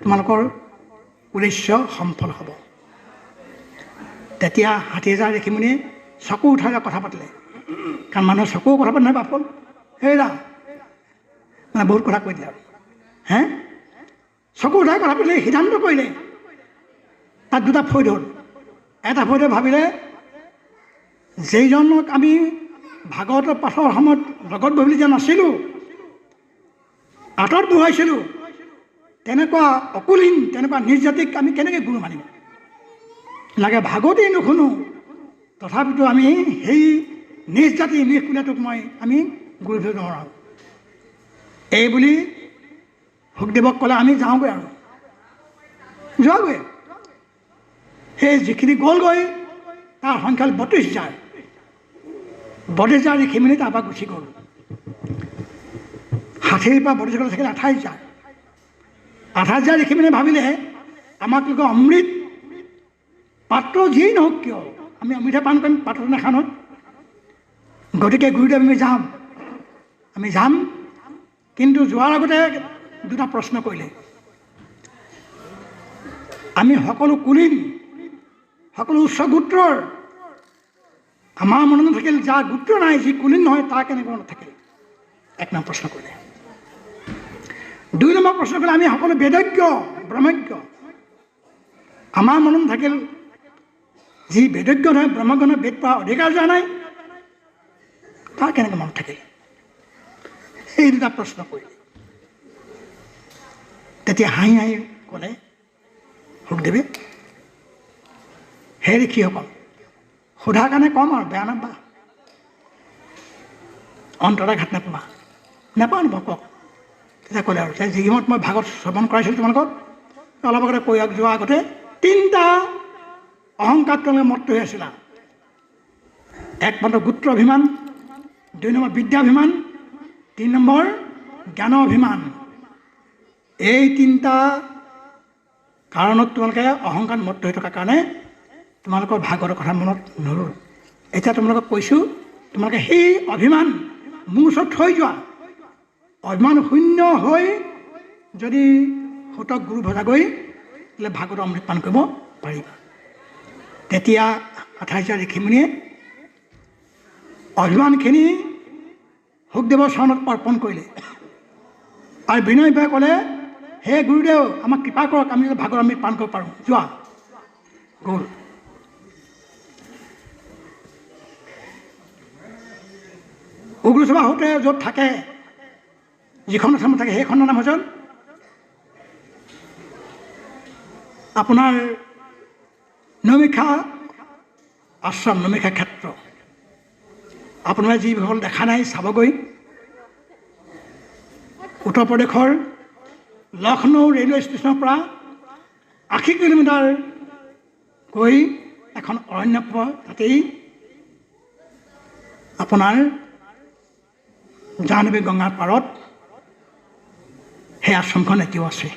তোমালোকৰ উদ্দেশ্য সফল হ'ব। তেতিয়া 60,000 ঋষিমুনিয়ে চকু উঠাই কথা পাতিলে, কাৰণ মানুহৰ চকুও কথা পাতে নহয় বাপল, হেৰা মানে বহুত কথা কৈ দিলে আৰু হে চকু উঠাই কথা পাতিলে, সিদ্ধান্ত কৰিলে। তাত দুটা ফৈদ হ'ল। এটা ফৈদে ভাবিলে যিজনক আমি ভাগৱতৰ পাঠৰ সময়ত লগত বহি যে নাছিলোঁ, আঁতৰত বহুৱাইছিলোঁ, তেনেকুৱা অকুলীন তেনেকুৱা নিজ জাতিক আমি কেনেকৈ গুৰু মানিম, লাগে ভাগৱতেই নুশুনো, তথাপিতো আমি সেই নিজ জাতি নিজ কুলীয়াটোক আমি গুৰু ধৰিব নোৱাৰোঁ। এই বুলি সুখদেৱক ক'লে আমি যাওঁগৈ আৰু যোৱাগৈ। সেই যিখিনি গ'লগৈ তাৰ সংখ্যা হ'ল 32,000। 32,000 ঋষিমুনি তাৰপৰা গুচি গ'ল। 60ৰ পৰা 32 গ'লে থাকিলে 28,000। 28,000 ঋষিমুনিয়ে ভাবিলে আমাক লোকে অমৃত পাত্ৰ যিয়েই নহওক কিয় আমি অমৃতহে পান কৰিম, পাত্ৰটো নাখাওঁ নহয়। গতিকে গুৰুদেৱ আমি যাম, আমি যাম, কিন্তু যোৱাৰ আগতে দুটা প্ৰশ্ন কৰিলে। আমি সকলো কুলীন, সকলো উচ্চ গোত্ৰৰ, আমাৰ মনত নাথাকিল, যাৰ গোত্ৰ নাই, যি কুলীন নহয়, তাৰ কেনেকৈ মনত থাকিল? এক নম্বৰ প্ৰশ্ন কৰিলে। দুই নম্বৰ প্ৰশ্ন কৰিলে, আমি সকলো বেদজ্ঞ, ব্ৰহ্মজ্ঞ, আমাৰ মনত থাকিল, যি বেদজ্ঞ নহয়, ব্ৰহ্মজ্ঞ নহয়, বেদ পোৱাৰ অধিকাৰ যোৱা নাই, তাৰ কেনেকৈ মনত থাকিল? এই দুটা প্ৰশ্ন কৰিলে। তেতিয়া হাঁহি হাঁহি ক'লে সুখদেৱে, হে ঋষিসকল, সোধাৰ কাৰণে ক'ম আৰু, বেয়া নাপাবা, অন্তৰাঘাত নাপাবা। নাপাওঁ নাপাওঁ, কওক। তেতিয়া ক'লে আৰু, যি সময়ত মই ভাগত শ্ৰৱণ কৰাইছিলোঁ তোমালোকক, অলপ আগতে কৈ যোৱাৰ আগতে তিনিটা অহংকাৰত তোমালোকে মত্ত হৈ আছিলা। এক নম্বৰ গোত্ৰ অভিমান, দুই নম্বৰ বিদ্যাভিমান, তিনি নম্বৰ জ্ঞান অভিমান। এই তিনিটা কাৰণত তোমালোকে অহংকাৰত মত্ত হৈ থকাৰ কাৰণে তোমালোকৰ ভাগৱতৰ কথা মনত নৰ'ল। এতিয়া তোমালোকক কৈছোঁ, তোমালোকে সেই অভিমান মোৰ ওচৰত থৈ যোৱা। অভিমান শূন্য হৈ যদি সুতক গুৰু ভজাগৈ, তেতিয়াহ'লে ভাগৱত অমৃত পান কৰিব পাৰিবা। তেতিয়া 28 ঋষিমুনিয়ে অভিমানখিনি সুখদেৱৰ চৰণত অৰ্পণ কৰিলে আৰু বিনয়ভাৱে ক'লে, হে গুৰুদেৱ, আমাক কৃপা কৰক, আমি যাতে ভাগৱত অমৃত পান কৰিব পাৰোঁ। যোৱা গ'ল। উগ্ৰসভা হওঁতে য'ত থাকে, যিখন আশ্ৰমত থাকে, সেইখনৰ নাম হৈছে আপোনাৰ নৈমিষা আশ্ৰম, নৈমিষা ক্ষেত্ৰ। আপোনালোকে যিসকল দেখা নাই চাবগৈ। উত্তৰ প্ৰদেশৰ লক্ষ্ণৌ ৰেলৱে ষ্টেচনৰ পৰা 80 কিলোমিটাৰ গৈ এখন অৰণ্য পাব, তাতেই আপোনাৰ জাহ্নৱী গংগাৰ পাৰত সেই আশ্ৰমখন এতিয়াও আছে।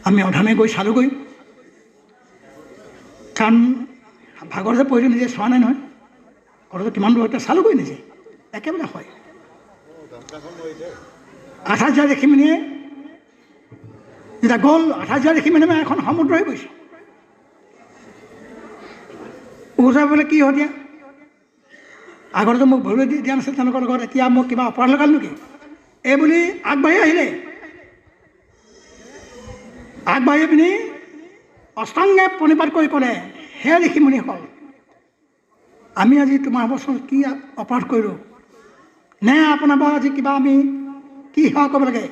আমি অধামে গৈ চালোগৈ, কাৰণ ভাগৱত যে পঢ়িছোঁ নিজে চোৱা নাই নহয়, ঘৰতো কিমান দূৰ এতিয়া চালোগৈ নিজে, একেবাৰে হয়। 28 ঋষিমুনিয়ে যেতিয়া গ'ল, 28 ঋষিমুনিয়ে মানে এখন সমুদ্ৰ হৈ গৈছে। ওজা বোলে কি হয় দিয়া, আগতেতো মোক ভৰিলৈ দিয়া নাছিল তেওঁলোকৰ লগত, এতিয়া মোক কিবা অপৰাধ লগাল নেকি এই বুলি আগবাঢ়ি আহিলে। আগবাঢ়ি পিনি অষ্টাংগে প্ৰণিপাত কৰি ক'লে, হে ঋষিমুনিসকল, আমি আজি তোমাৰ ওচৰত কি অপৰাধ কৰিলোঁ, নে আপোনাৰ পৰা আজি কিবা আমি কি সেৱা কৰিব লাগে,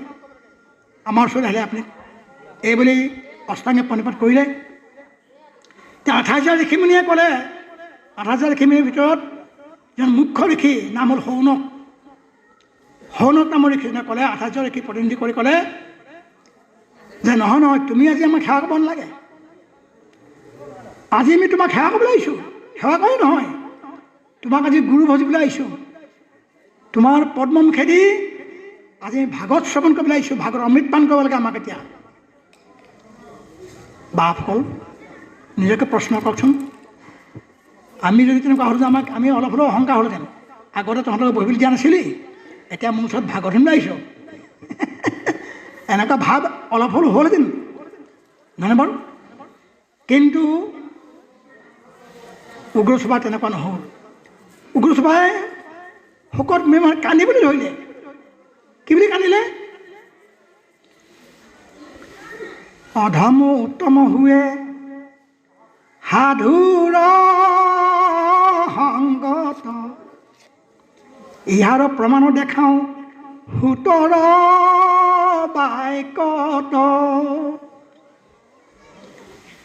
আমাৰ ওচৰলৈ আহিলে আপুনি এই বুলি অষ্টাংগে প্ৰণিপাত কৰিলে। এতিয়া 28 ঋষিমুনিয়ে ক'লে, 28 ঋষিমুনিৰ ভিতৰত এজন মুখ্য ঋষি নাম হ'ল সৌনক। সৌনক নামৰ ঋষিজনে ক'লে, 28 ঋষি প্ৰতিনিধি কৰি ক'লে যে নহয় নহয়, তুমি আজি আমাক সেৱা কৰিব নালাগে, আজি আমি তোমাক সেৱা কৰিবলৈ আহিছোঁ, সেৱা কৰি নহয়, তোমাক আজি গুৰু ভজিবলৈ আহিছোঁ, তোমাৰ পদ্মমুখেদি আজি ভাগৱত শ্ৰৱণ কৰিবলৈ আহিছোঁ, ভাগৱত অমৃত পান কৰিব লাগে আমাক এতিয়া। বাপসকল, নিজকে প্ৰশ্ন কৰকচোন, আমি যদি তেনেকুৱা হ'লোঁ যে আমাক আমি অলপ হ'লেও অহংকাৰ হ'লহেঁতেন। আগতে তহঁতক বহিবলৈ দিয়া নাছিলি, এতিয়া মোৰ ওচৰত ভাগৱত শুনিবলৈ আহিছ, এনেকুৱা ভাৱ অলপ হ'লেও হ'লহেঁতেন নহয়নে বাৰু? কিন্তু উগ্ৰসভা তেনেকুৱা নহ'ল। উগ্ৰসভাই শোকত মেমাৰ কান্দিবলৈ ধৰিলে। কি বুলি কান্দিলে? অধম উত্তম হুৱে সাধুৰ সংগত, ইয়াৰ প্ৰমাণ দেখাওঁ সোতৰ বাক্যত।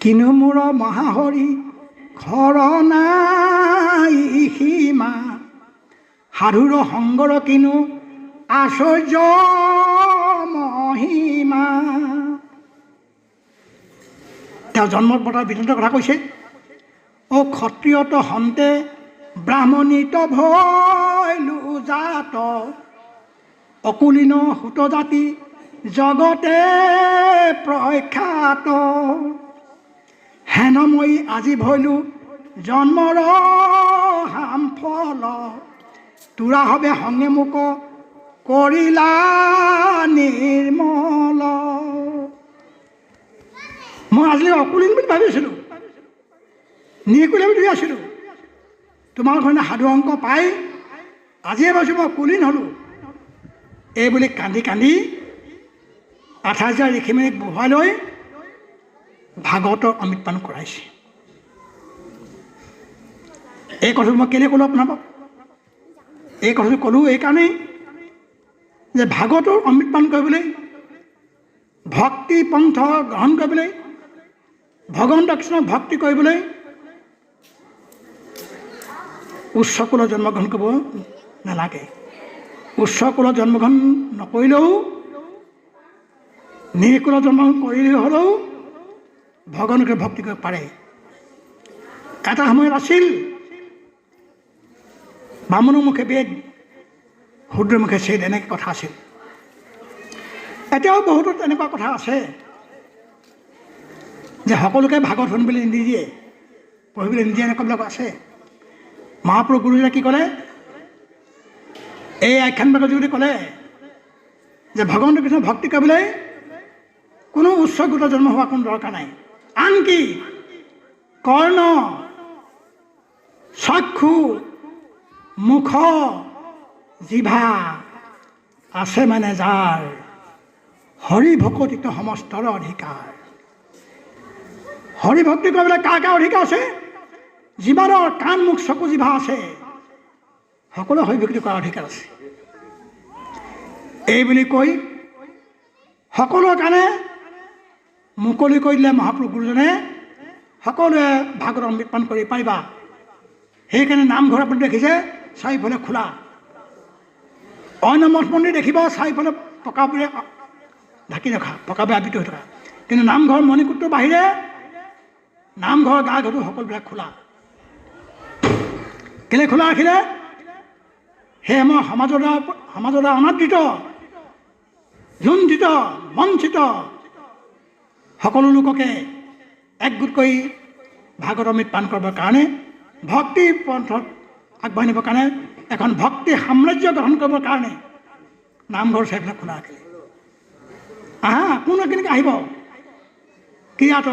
কিনো মোৰ মহাহৰি খৰ নাই সীমা, সাধুৰ সংগৰ কিনো আশ্চৰ্য মহিমা। তেওঁ জন্মত বতাৰ বিধানৰ কথা কৈছে। অ ক্ষত্ৰিয়ত হন্তে ব্ৰাহ্মণিত ভৈলো জাত, অকুলীন সুত জাতি জগতে প্ৰখ্যাত। হেন মই আজি ভৈলো জন্মৰ ধাম ফল, তোৰা হবে সঙ্গে মোক কৰিলা নিৰ্মল। মই আজিলৈকে অকুলীন বুলি ভাবিছিলোঁ, নিকুলীন বুলি আছিলোঁ। তোমালোকৰ সাধু অংক পাই আজিয়ে ভাবিছোঁ মই কুলীন হ'লোঁ। এই বুলি কান্দি কান্দি 28,000 ঋষিমুনিক বহুৱাই লৈ ভাগৱতৰ অমৃত পান কৰাইছে। এই কথাটো মই কেলৈ ক'লোঁ আপোনালোকক? এই কথাটো ক'লোঁ এইকাৰণেই যে ভাগৱতৰ অমৃত পান কৰিবলৈ, ভক্তি পন্থ গ্ৰহণ কৰিবলৈ, ভগৱন্ত কৃষ্ণক ভক্তি কৰিবলৈ উচ্চ কুলত জন্মগ্ৰহণ কৰিব নালাগে। উচ্চ কুলত জন্মগ্ৰহণ নকৰিলেও, নিৰকুলত জন্মগ্ৰহণ কৰিলেও হ'লেও ভগৱানকে ভক্তি কৰিব পাৰে। এটা সময়ত আছিল বামুণৰ মুখে বেদ, শূদ্ৰৰ মুখে ছেদ, এনেকৈ কথা আছিল। এতিয়াও বহুতো তেনেকুৱা কথা আছে যে সকলোকে ভাগৱত শুনিবলৈ নিদিয়ে, পঢ়িবলৈ নিদিয়ে, এনেকুৱাবিলাক আছে। মহাপুৰুষ গুৰুজনে কি ক'লে? এই আখ্যানভাগত যদি ক'লে যে ভগৱন্ত কৃষ্ণ ভক্তি কৰিবলৈ কোনো উচ্চ গোটৰ জন্ম হোৱা কোনো দৰকাৰ নাই। আনকি কৰ্ণ, চক্ষু, মুখ, জিভা আছে মানে যাৰ, হৰি ভকতিত সমস্তৰ অধিকাৰ। হৰি ভক্তি কৰিবলৈ কাৰ কাৰ অধিকাৰ আছে? যিমানৰ কাণ, মুখ, চকু, জিভা আছে, সকলোৱে হৰি ভক্তি কৰাৰ অধিকাৰ আছে। এই বুলি কৈ সকলোৰে কাৰণে মুকলি কৰি দিলে মহাপুৰুষ গুৰুজনে। সকলোৱে ভাগৱত অমৃত পান কৰি পাৰিবা। সেইকাৰণে নামঘৰ আপুনি দেখিছে চাৰিওফালে খোলা। অন্য মঠ মন্দিৰ দেখিব চাৰিওফালে পকাবোৰে ঢাকি ৰখা, পকাবোৰে আবৃত হৈ থকা। কিন্তু নামঘৰ মণিকূটটোৰ বাহিৰে নামঘৰ গা ঘৰটো সকলোবিলাক খোলা। কেলৈ খোলা ৰাখিলে? সেয়ে মই সমাজৰ দ্বাৰা অনাদৃত, লুণ্ঠিত, বঞ্চিত সকলো লোককে একগোট কৰি ভাগৱত অমৃত পান কৰিবৰ কাৰণে, ভক্তি পন্থত আগবাঢ়ি নিবৰ কাৰণে, এখন ভক্তি সাম্ৰাজ্য গ্ৰহণ কৰিবৰ কাৰণে নামঘৰ চাৰিওফালে খোলা ৰাখিলে। আহা, কোনে কেনেকৈ আহিব? কিৰাত,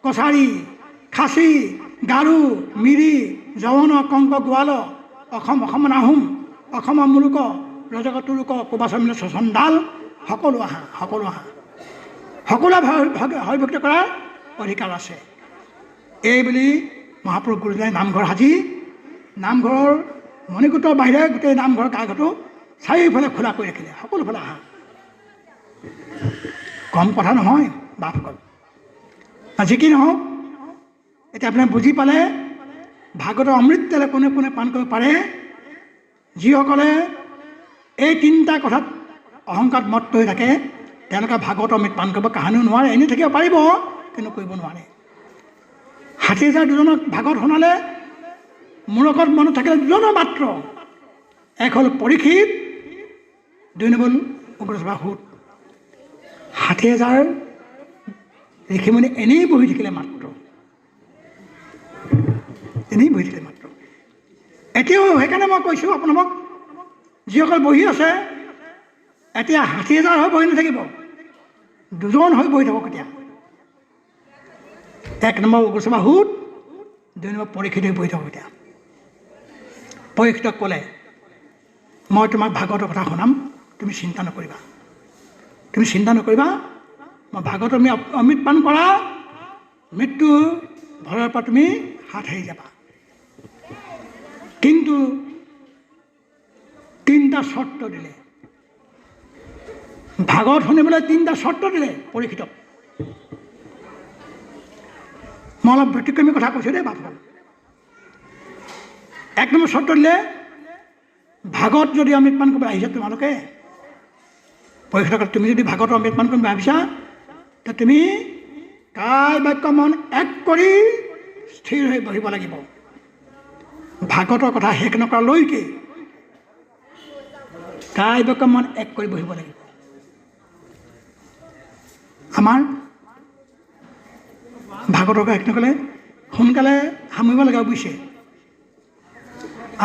কছাৰী, খাচী, গাৰো, মিৰি, যৱন, কংক, গোৱাল, অসম, অসম আহোম, অসমৰ মুলুক, ৰজক, তুৰুক, কোবাচমিল, চচণ্ডাল, সকলো আহা, সকলো আহা। সকলোৱে হৰিভক্তি কৰাৰ অধিকাৰ আছে। এই বুলি মহাপুৰুষ গুৰুজনাই নামঘৰ সাজি নামঘৰৰ মণিকূটৰ বাহিৰে গোটেই নামঘৰৰ গা ঘৰটো চাৰিওফালে খোলা কৰি ৰাখিলে, সকলোফালে আহা। কম কথা নহয় বাপসকল। যি কি নহওক, এতিয়া আপুনি বুজি পালে ভাগৱতৰ অমৃত তেলে কোনে কোনে পান কৰিব পাৰে। যিসকলে এই তিনিটা কথাত অহংকাৰত মত্ত হৈ থাকে, তেওঁলোকে ভাগৱত অমৃত পান কৰিব কাহানিও নোৱাৰে। এনেই থাকিব পাৰিব, কিন্তু কৰিব নোৱাৰে। 60,000 দুজনক ভাগৱত শুনালে, মূৰকত মনত থাকিলে দুজনৰ মাত্ৰ, এক হ'ল পৰীক্ষিত, দুই নম্বৰ উগ্ৰসভা সুত। 60,000 ঋষিমুনি এনেই বহি থাকিলে মাত্ৰ, এনেই বহি থাকিলে মাত্ৰ। এতিয়াও সেইকাৰণে মই কৈছোঁ আপোনালোক যিসকল বহি আছে, এতিয়া 60,000 হৈ বহি নাথাকিব, দুজন হৈ বহি থাকক। এতিয়া এক নম্বৰ উগ্ৰসভা সুত, দুই নম্বৰ পৰীক্ষিত হৈ বহি থাকক। এতিয়া পৰীক্ষিতক ক'লে, মই তোমাক ভাগৱতৰ কথা শুনাম, তুমি চিন্তা নকৰিবা, তুমি চিন্তা নকৰিবা। মই ভাগৱত তুমি অমৃত পান কৰা, মৃত্যু ভয়ৰ পৰা তুমি হাত সাৰি যাবা। কিন্তু তিনিটা চৰ্ত দিলে। ভাগৱত শুনিবলৈ তিনিটা চৰ্ত দিলে পৰীক্ষিতক। মই অলপ ব্যতিক্ৰমী কথা কৈছোঁ দেই বাপসকল। এক নম্বৰ চৰ্ত দিলে, ভাগৱত যদি অমৃত পান কৰিব আহিছা তোমালোকে, পৰীক্ষিতক তুমি যদি ভাগৱত অমৃত পান কৰিম ভাবিছা, তে তুমি কায় বাক্য মন এক কৰি স্থিৰ হৈ বহিব লাগিব। ভাগৱতৰ কথা শেষ নকৰালৈকে কায় বাক্য মন এক কৰি বহিব লাগিব। আমাৰ ভাগৱতৰ কথা শেষ নকৰিলে সোনকালে সামৰিব লাগে বুজিছে।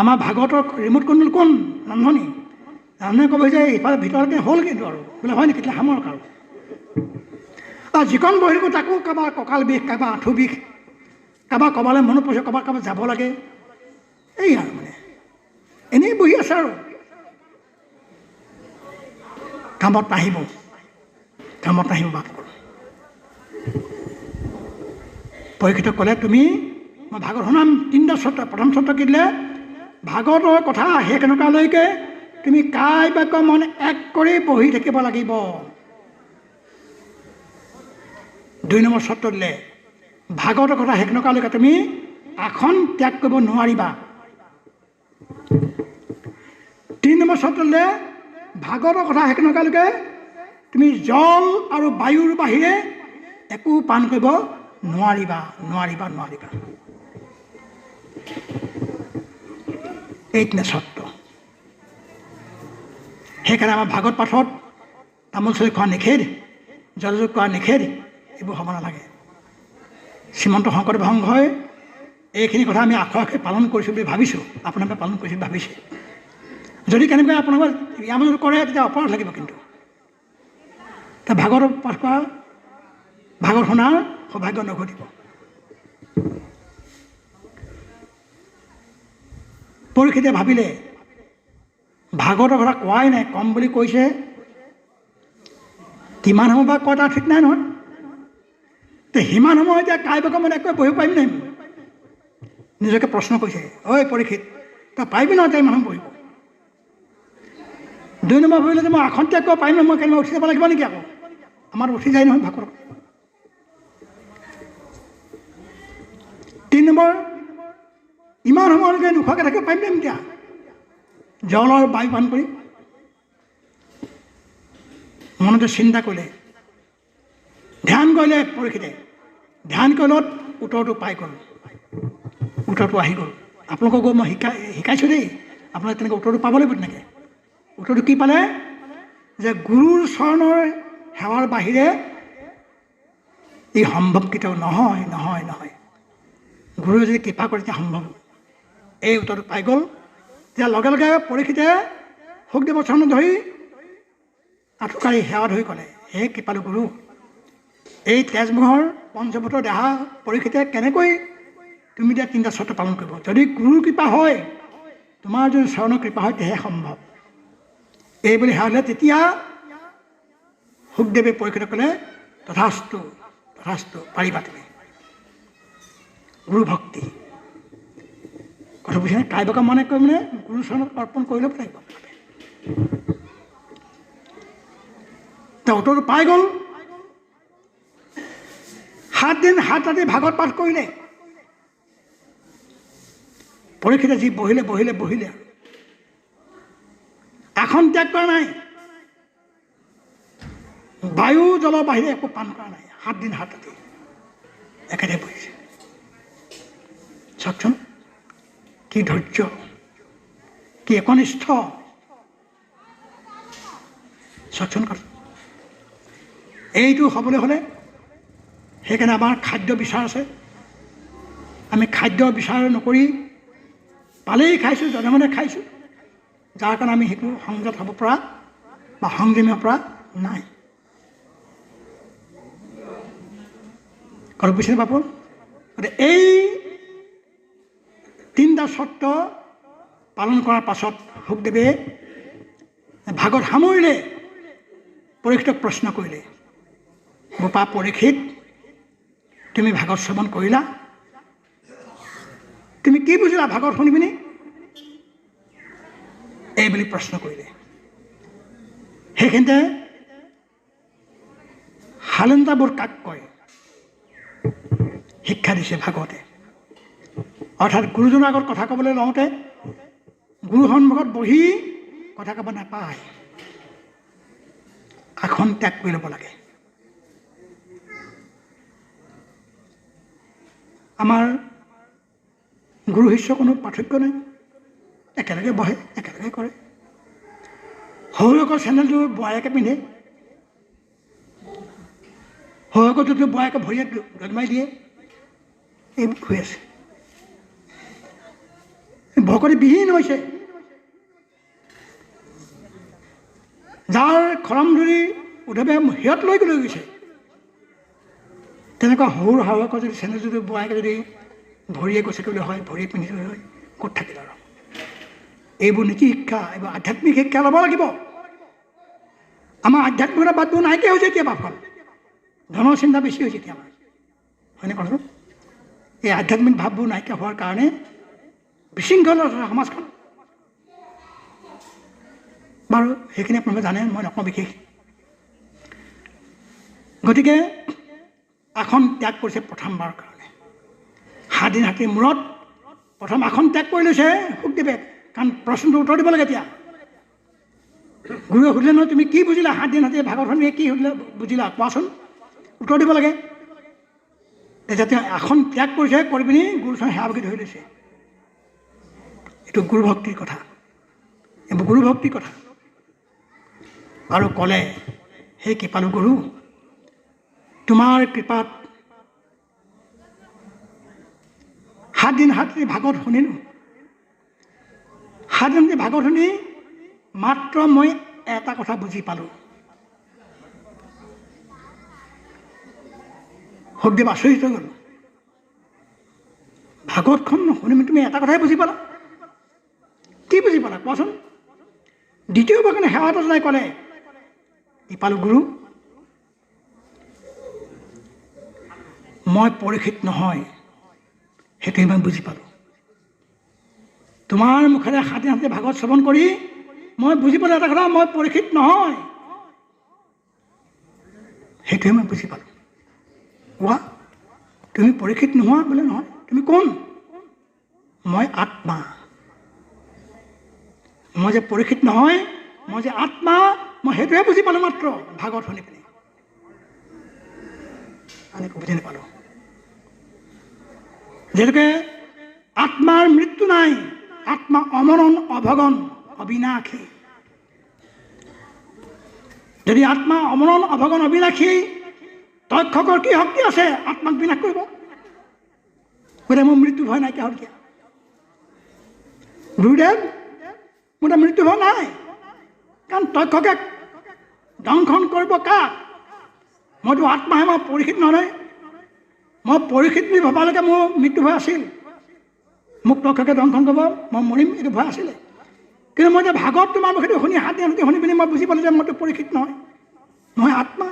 আমাৰ ভাগৱতৰ ৰিম'ট কণ্ট্ৰল কোন? ৰান্ধনি। ৰান্ধনীয়ে ক'ব যে ইফালে ভিতৰলৈকে হ'ল কিন্তু আৰু বোলে হয় নেকি, তেতিয়া সামৰক আৰু। আৰু যিকণ বহি থাকোঁ তাকো কাৰোবাৰ কঁকাল বিষ, কাৰোবাৰ আঁঠু বিষ, কাৰোবাৰ ক'ৰবালৈ মনত পৰিছে, ক'ৰবাত ক'ৰবাত যাব লাগে, এই আৰু মানে এনেই বহি আছে আৰু। কামত নাহিব, কামত নাহিব বাপসকল। পৰীক্ষিতক ক'লে তুমি মই ভাগৱত শুনাম, তিনিটা চৰ্ত। প্ৰথম চৰ্ত কি দিলে? ভাগৱতৰ কথা শেষ নকৰালৈকে তুমি কায় বাক্য মন এক কৰি বহি থাকিব লাগিব। দুই নম্বৰ চৰ্ত দিলে, ভাগৱতৰ কথা শেষ নকৰালৈকে তুমি আসন ত্যাগ কৰিব নোৱাৰিবা। তিনি নম্বৰ চৰ্ত দিলে, ভাগৱতৰ কথা শেষ নকৰালৈকে তুমি জল আৰু বায়ুৰ বাহিৰে একো পান কৰিব নোৱাৰিবা, নোৱাৰিবা, নোৱাৰিবা। এই তিনিটা চৰ্ত। সেইকাৰণে আমাৰ ভাগৱত পাঠত তামোল চলি খোৱা নিষেধ, জলযোগ কৰা নিষেধ, এইবোৰ হ'ব নালাগে। শ্ৰীমন্ত শংকৰদেৱ সংঘই এইখিনি কথা আমি আখৰে আখৰে পালন কৰিছোঁ বুলি ভাবিছোঁ, আপোনালোকে পালন কৰিছোঁ বুলি ভাবিছে। যদি কেনেকৈ আপোনালোকে ইয়াৰ মাজত কৰে তেতিয়া অপৰাধ লাগিব। কিন্তু ভাগৱত পাঠ কৰা, ভাগৱত শুনাৰ সৌভাগ্য নঘটিব। পৰীক্ষিতে ভাবিলে ভাগৱতৰ কথা কোৱাই নাই, কম বুলি কৈছে, কিমান সময় বা কয় তাৰ ঠিক নাই নহয়। তে সিমান সময় এতিয়া কাই বাক্য মানে একো বহিব পাৰিম নাই? নিজকে প্ৰশ্ন কৰিছে, ঐ পৰীক্ষিত তই পাৰিবি নহয় তই ইমান সময় বহিব? দুই নম্বৰ ভাবিলে যে মই আসন ত্যাগ কৰিব পাৰিম নহয়, মই কেনেবা উঠি যাব লাগিব নেকি? আকৌ আমাৰ উঠি যায় নহয় ভাগৱত। তিনি নম্বৰ, ইমান সময়লৈকে নোখোৱাকৈ থাকিব পাৰিম নাই এতিয়া জল আৰু বায়ু পান কৰি? মনতে চিন্তা কৰিলে, ধ্যান কৰিলে পৰীক্ষিতে। ধ্যান কৰিলত উত্তৰটো পাই গ'ল, উত্তৰটো আহি গ'ল। আপোনালোকক মই শিকাইছোঁ দেই, আপোনালোকে তেনেকৈ উত্তৰটো পাব লাগিব। তেনেকৈ উত্তৰটো কি পালে? যে গুৰুৰ চৰণৰ সেৱাৰ বাহিৰে এই সম্ভৱ কেতিয়াও নহয়, নহয়, নহয়। গুৰুৱে যদি কৃপা কৰে তেতিয়া সম্ভৱ। এই উত্তৰটো পাই গ'ল। তেতিয়া লগে লগে পৰীক্ষিতে শুকদেৱৰ চৰণত ধৰি আঁঠুকাঢ়ি সেৱা ধৰি ক'লে, হে কৃপালু গুৰু, এই তেজমোহৰ পঞ্চভূতৰ দেহা পৰীক্ষিতে কেনেকৈ তুমি এতিয়া তিনিটা চৰ্ত পালন কৰিব? যদি গুৰুৰ কৃপা হয়, তোমাৰ যদি চৰণৰ কৃপা হয়, তেহে সম্ভৱ। এই বুলি সেৱা দিলে। তেতিয়া শুকদেৱে পৰীক্ষিতক ক'লে, তথাস্তু, তথাস্তু, পাৰিবা তুমি। গুৰু ভক্তি কথা বুজিছেনে? কাই বাকা মনে কৈ মানে গুৰু চৰণত অৰ্পণ কৰি ল'ব লাগিব। তেওঁ উত্তৰটো পাই গ'ল। 7 দিন 7 ৰাতি ভাগৱত পাঠ কৰিলে। পৰীক্ষিতে যি বহিলে বহিলে বহিলে, আসন ত্যাগ কৰা নাই, বায়ু জলৰ বাহিৰে একো পান কৰা নাই, 7 দিন 7 ৰাতি একেটাই বহিছে। চাওকচোন কি ধৈৰ্য, কি একনিষ্ঠ। চাওকচোন কথা এইটো হ'বলৈ হ'লে সেইকাৰণে আমাৰ খাদ্য বিচাৰ আছে। আমি খাদ্য বিচাৰ নকৰি পালেই খাইছোঁ, জধে মধে খাইছোঁ, যাৰ কাৰণে আমি সেইটো সংযত হ'ব পৰা বা সংযমী হ'ব পৰা নাই। কথা বুজিছেনে বাপু? গতিকে এই তিনিটা চৰ্ত পালন কৰাৰ পাছত শুকদেৱে ভাগত সামৰিলে, পৰীক্ষিতক প্ৰশ্ন কৰিলে, বোপা পৰীক্ষিত, তুমি ভাগৱত শ্ৰৱণ কৰিলা, তুমি কি বুজিলা ভাগৱত শুনি পিনি? এই বুলি প্ৰশ্ন কৰিলে। সেইখিনিতে শালীনতাবোৰ কাক কয় শিক্ষা দিছে ভাগৱতে। অৰ্থাৎ গুৰুজনৰ আগত কথা ক'বলৈ লওঁতে গুৰু সন্মুখত বহি কথা ক'ব নাপায়, আসন ত্যাগ কৰি ল'ব লাগে। আমাৰ গুৰু শিষ্য কোনো পাৰ্থক্য নাই, একেলগে বহে, একেলগে কৰে। শহুৰেকৰ চেণ্ডেলটো বোৱাৰীয়েকে পিন্ধে, শহুৰেকৰ জোৰটো বোৱাৰীয়েকে ভৰিয়ে দলমাৰি দিয়ে, এইবোৰ হৈ আছে। ভকতি বিহীন হৈছে। যাৰ খৰম ধৰি উদ্ধৱে সিহঁত লৈ লৈ গৈছে, তেনেকুৱা সৰু শাহুৱেকৰ যদি চেনেল যদি বোৱাইকে যদি ভৰিয়ে গছকিবলৈ হয়, ভৰিয়ে পিন্ধিবলৈ হয়, ক'ত থাকিল আৰু? এইবোৰ নীতি শিক্ষা, এইবোৰ আধ্যাত্মিক শিক্ষা ল'ব লাগিব। আমাৰ আধ্যাত্মিকতা বাদবোৰ নাইকিয়া হৈছে এতিয়া। বাপখন ধনৰ চিন্তা বেছি হৈছে এতিয়া আমাৰ, হয়নে কথাটো? এই আধ্যাত্মিক ভাৱবোৰ নাইকিয়া হোৱাৰ কাৰণে বিশৃংখল সমাজখন। বাৰু সেইখিনি আপোনালোকে জানে, মই নকওঁ বিশেষ। গতিকে আসন ত্যাগ কৰিছে প্ৰথমবাৰৰ কাৰণে। 7 দিন হাতীৰ মূৰত প্ৰথম আসন ত্যাগ কৰি লৈছে সুখদেৱে, কাৰণ প্ৰশ্নটোৰ উত্তৰ দিব লাগে। এতিয়া গুৰুৱে সুধিলে নহয়, তুমি কি বুজিলা 7 দিন হাতীয়ে ভাগৱত শুনি কি সুধিলে বুজিলা কোৱাচোন, উত্তৰ দিব লাগে। তেতিয়া তেওঁ আসন ত্যাগ কৰিছে, কৰি পিনি গুৰুচৰণ সেৱাভাগি ধৰি লৈছে। এইটো গুৰু ভক্তিৰ কথা, এইবোৰ গুৰু ভক্তিৰ কথা। আৰু ক'লে, সেই কৃপালু গুৰু, তোমাৰ কৃপাত 7 দিন 7 ৰাতি ভাগৱত শুনিলোঁ। 7 দিন ভাগৱত শুনি মাত্ৰ মই এটা কথা বুজি পালোঁ। সুখদেৱ আচৰিত হৈ গ'ল, ভাগৱতখন শুনি তুমি এটা কথাই বুজি পালা? কি বুজি পালা কোৱাচোন? দ্বিতীয়বাৰ কাৰণে সেৱা এটা জনাই ক'লে, কৃপালু গুৰু, মই পৰীক্ষিত নহয়, সেইটোৱে মই বুজি পালোঁ। তোমাৰ মুখেৰে 7 দিন 7 ৰাতি ভাগৱত শ্ৰৱণ কৰি মই বুজি পালোঁ এটা কথা, মই পৰীক্ষিত নহয়, সেইটোৱে মই বুজি পালোঁ। কোৱা, তুমি পৰীক্ষিত নোহোৱা বোলে? নহয়। তুমি কোন? মই আত্মা। মই যে পৰীক্ষিত নহয়, মই যে আত্মা, মই সেইটোহে বুজি পালোঁ মাত্ৰ ভাগৱত শুনি পিনি, আন একো বুজি নাপালোঁ। যিহেতুকে আত্মাৰ মৃত্যু নাই, আত্মা অমৰণ অভগন অবিনাশী। যদি আত্মা অমৰণ অভগন অবিনাশী, তক্ষকৰ কি শক্তি আছে আত্মাক বিনাশ কৰিব? গতিকে মোৰ মৃত্যু ভয় নাইকিয়া হ'ল। কিয় গুৰুদেৱ, মোৰ এটা মৃত্যু ভয় নাই, কাৰণ তক্ষকে দংশন কৰিব কাক? মইতো আত্মাহে, মই পৰীক্ষিত নহয়। মই পৰীক্ষিত বুলি ভবালৈকে মোৰ মৃত্যু ভয় আছিল, মোক তক্ষকে দংশন কৰিব, মই মৰিম, এইটো ভয় আছিলে। কিন্তু মই যে ভাগৱত তোমাৰ মুখেদি শুনি 7 দিন 7 ৰাতি শুনি পিনি মই বুজি পালোঁ যে মইতো পৰীক্ষিত নহয়, মই আত্মা।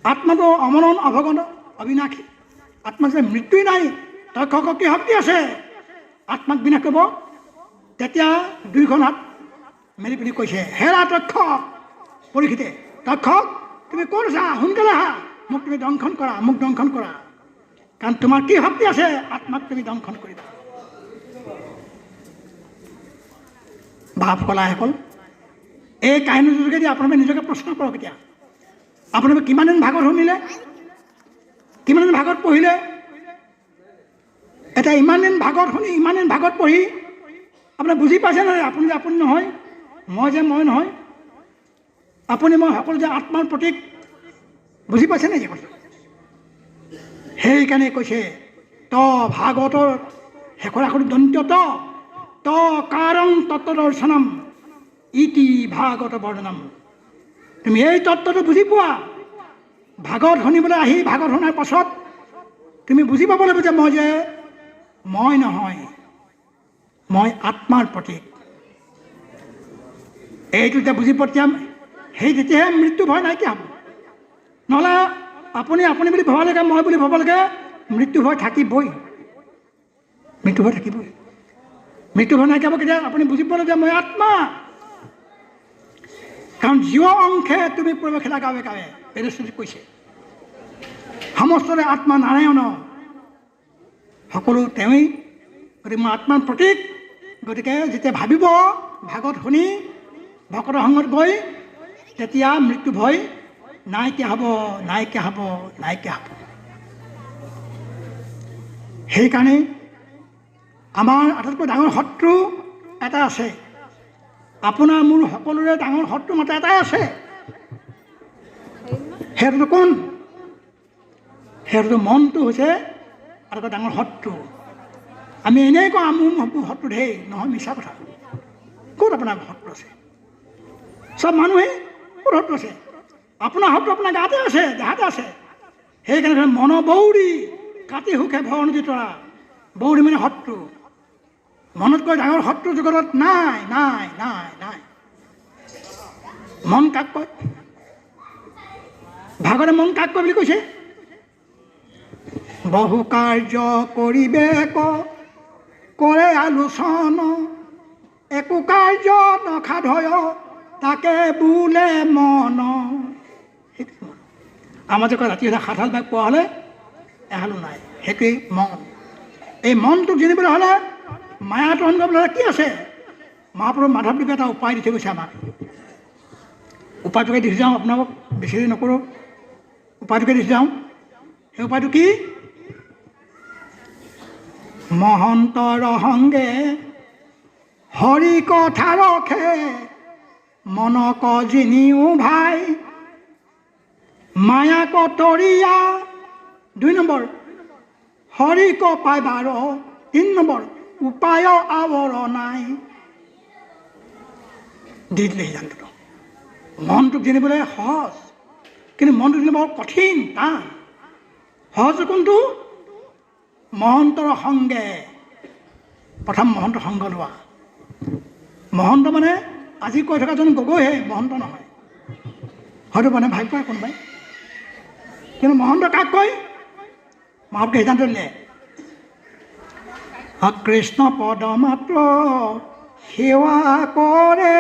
আত্মাটো অমৰণ অভগন অবিনাশী, আত্মা যে মৃত্যুই নাই, তক্ষকৰ কি শক্তি আছে আত্মাক বিনাশ কৰিব? তেতিয়া দুইখন হাত মেলি পিনি কৈছে, হেৰা তক্ষক, পৰীক্ষিতে, তক্ষক তুমি ক'ত আছা? সোনকালে আহা, মোক তুমি দংশন কৰা, মোক দংশন কৰা, কাৰণ তোমাৰ কি শক্তি আছে আত্মাক তুমি দংশন কৰিবা। বাপ কলাসকল, এই কাহিনীটোৰ যোগেদি আপোনালোকে নিজকে প্ৰশ্ন কৰক, এতিয়া আপোনালোকে কিমান দিন ভাগৱত শুনিলে, কিমান দিন ভাগৱত পঢ়িলে? এতিয়া ইমান দিন ভাগৱত শুনি, ইমান দিন ভাগৱত পঢ়ি আপুনি বুজি পাইছে নহয় আপুনি যে আপুনি নহয়, মই যে মই নহয়, আপুনি মই সকলো যে আত্মাৰ প্ৰতীক, বুজি পাইছে নেকি কথা? সেইকাৰণে কৈছে ত ভাগৱতৰ শেষৰ আখৰটো দন্ত্য ত, ত কাৰং তত্ত্বদৰ্শনম ইতি ভাগৱত বৰ্ণনম। তুমি এই তত্ত্বটো বুজি পোৱা, ভাগৱত শুনিবলৈ আহি ভাগৱত শুনাৰ পাছত তুমি বুজি পাব লাগিব যে মই যে মই নহয়, মই আত্মাৰ প্ৰতীক। এইটো যেতিয়া বুজি পঠিয়াম, সেই তেতিয়াহে মৃত্যু ভয় নাইকিয়া হ'ব। নহ'লে আপুনি আপুনি বুলি ভবালৈকে, মই বুলি ভবালৈকে মৃত্যু ভয় থাকিবই, মৃত্যু ভয় থাকিবই। মৃত্যু ভয় নাইকিয়া হ'ব কেতিয়া? আপুনি বুজি পালে যে মই আত্মা। কাৰণ জীৱ অংশে তুমি প্ৰৱেশিলা গাৱে গাৱে, বেদশ্ৰুতিত কৈছে সমস্তৰে আত্মা নাৰায়ণ, সকলো তেওঁৱেই। গতিকে মই আত্মাৰ প্ৰতীক। গতিকে যেতিয়া ভাবিব ভাগৱত শুনি ভকতৰ সংগত গৈ, তেতিয়া মৃত্যু ভয় নাইকিয়া হ'ব, নাইকিয়া হ'ব, নাইকিয়া হ'ব। সেইকাৰণে আমাৰ আটাইতকৈ ডাঙৰ শত্ৰু এটা আছে, আপোনাৰ মোৰ সকলোৰে ডাঙৰ শত্ৰু মাত্ৰ এটাই আছে, সেইটোতো কোন? সেইটোতো মনটো হৈছে আটাইতকৈ ডাঙৰ শত্ৰু। আমি এনেই কওঁ মোৰ শত্ৰু ধেৰ, নহয়, মিছা কথা। ক'ত আপোনাৰ শত্ৰু আছে? চব মানুহে ক'ত শত্ৰু আছে? আপোনাৰ শত্ৰু আপোনাৰ গাতে আছে, দেহাতে আছে। সেইকাৰণে মন বৌৰি কাটি সুখে ভৰ নদী তৰা। বৌৰি মানে শত্ৰু। মনতকৈ ডাঙৰ শত্ৰু জগতত নাই, নাই, নাই, নাই। মন কাক কয়? ভাগৱতে মন কাক কয় বুলি কৈছে? বহু কাৰ্য কৰিবে কৰে আলোচন, একো কাৰ্য নসাধয় তাকে বোলে মন। সেইটোৱে মন। আমাৰ যে কয় ৰাতি হ'লে সাতহাল বাঘ পোৱা হ'লে এহালো নাই, সেইটোৱেই মন। এই মনটোক জিনিবলৈ হ'লে, মায়া তৰণ কৰিবলৈ হ'লে কি আছে? মহাপ্ৰভু মাধৱদেৱে এটা উপায় দি থৈ গৈছে আমাক। উপায়টোকে দি থৈ যাওঁ আপোনালোকক, বেছি দেৰি নকৰোঁ। উপায়টোকে দি থৈ যাওঁ। সেই উপায়টো কি? মহন্তৰ সংগে হৰি কথা ৰখে, মনক জিনিও ভাই মায়া কতৰীয়া। 2 নম্বৰ হৰিক পাইবাৰ। 3 নম্বৰ উপায় আৱৰ নাই। দি দিলে সিদ্ধান্তটো। মনটোক জিনিবলৈ সহজ, কিন্তু মনটো জিনিব বৰ কঠিন, টান। সহজ কোনটো? মহন্তৰ সংগে। প্ৰথম মহন্ত সংগ লোৱা। মহন্ত মানে আজি কৈ থকাজন গগৈহে, মহন্ত নহয়। হয়তো মানে ভাবি পায় কোনোবাই, কিন্তু মহন্ত কাক কয়? মহাপুৰুষে সিদ্ধান্ত দিলে, কৃষ্ণ পদ মাত্ৰ সেৱা কৰে।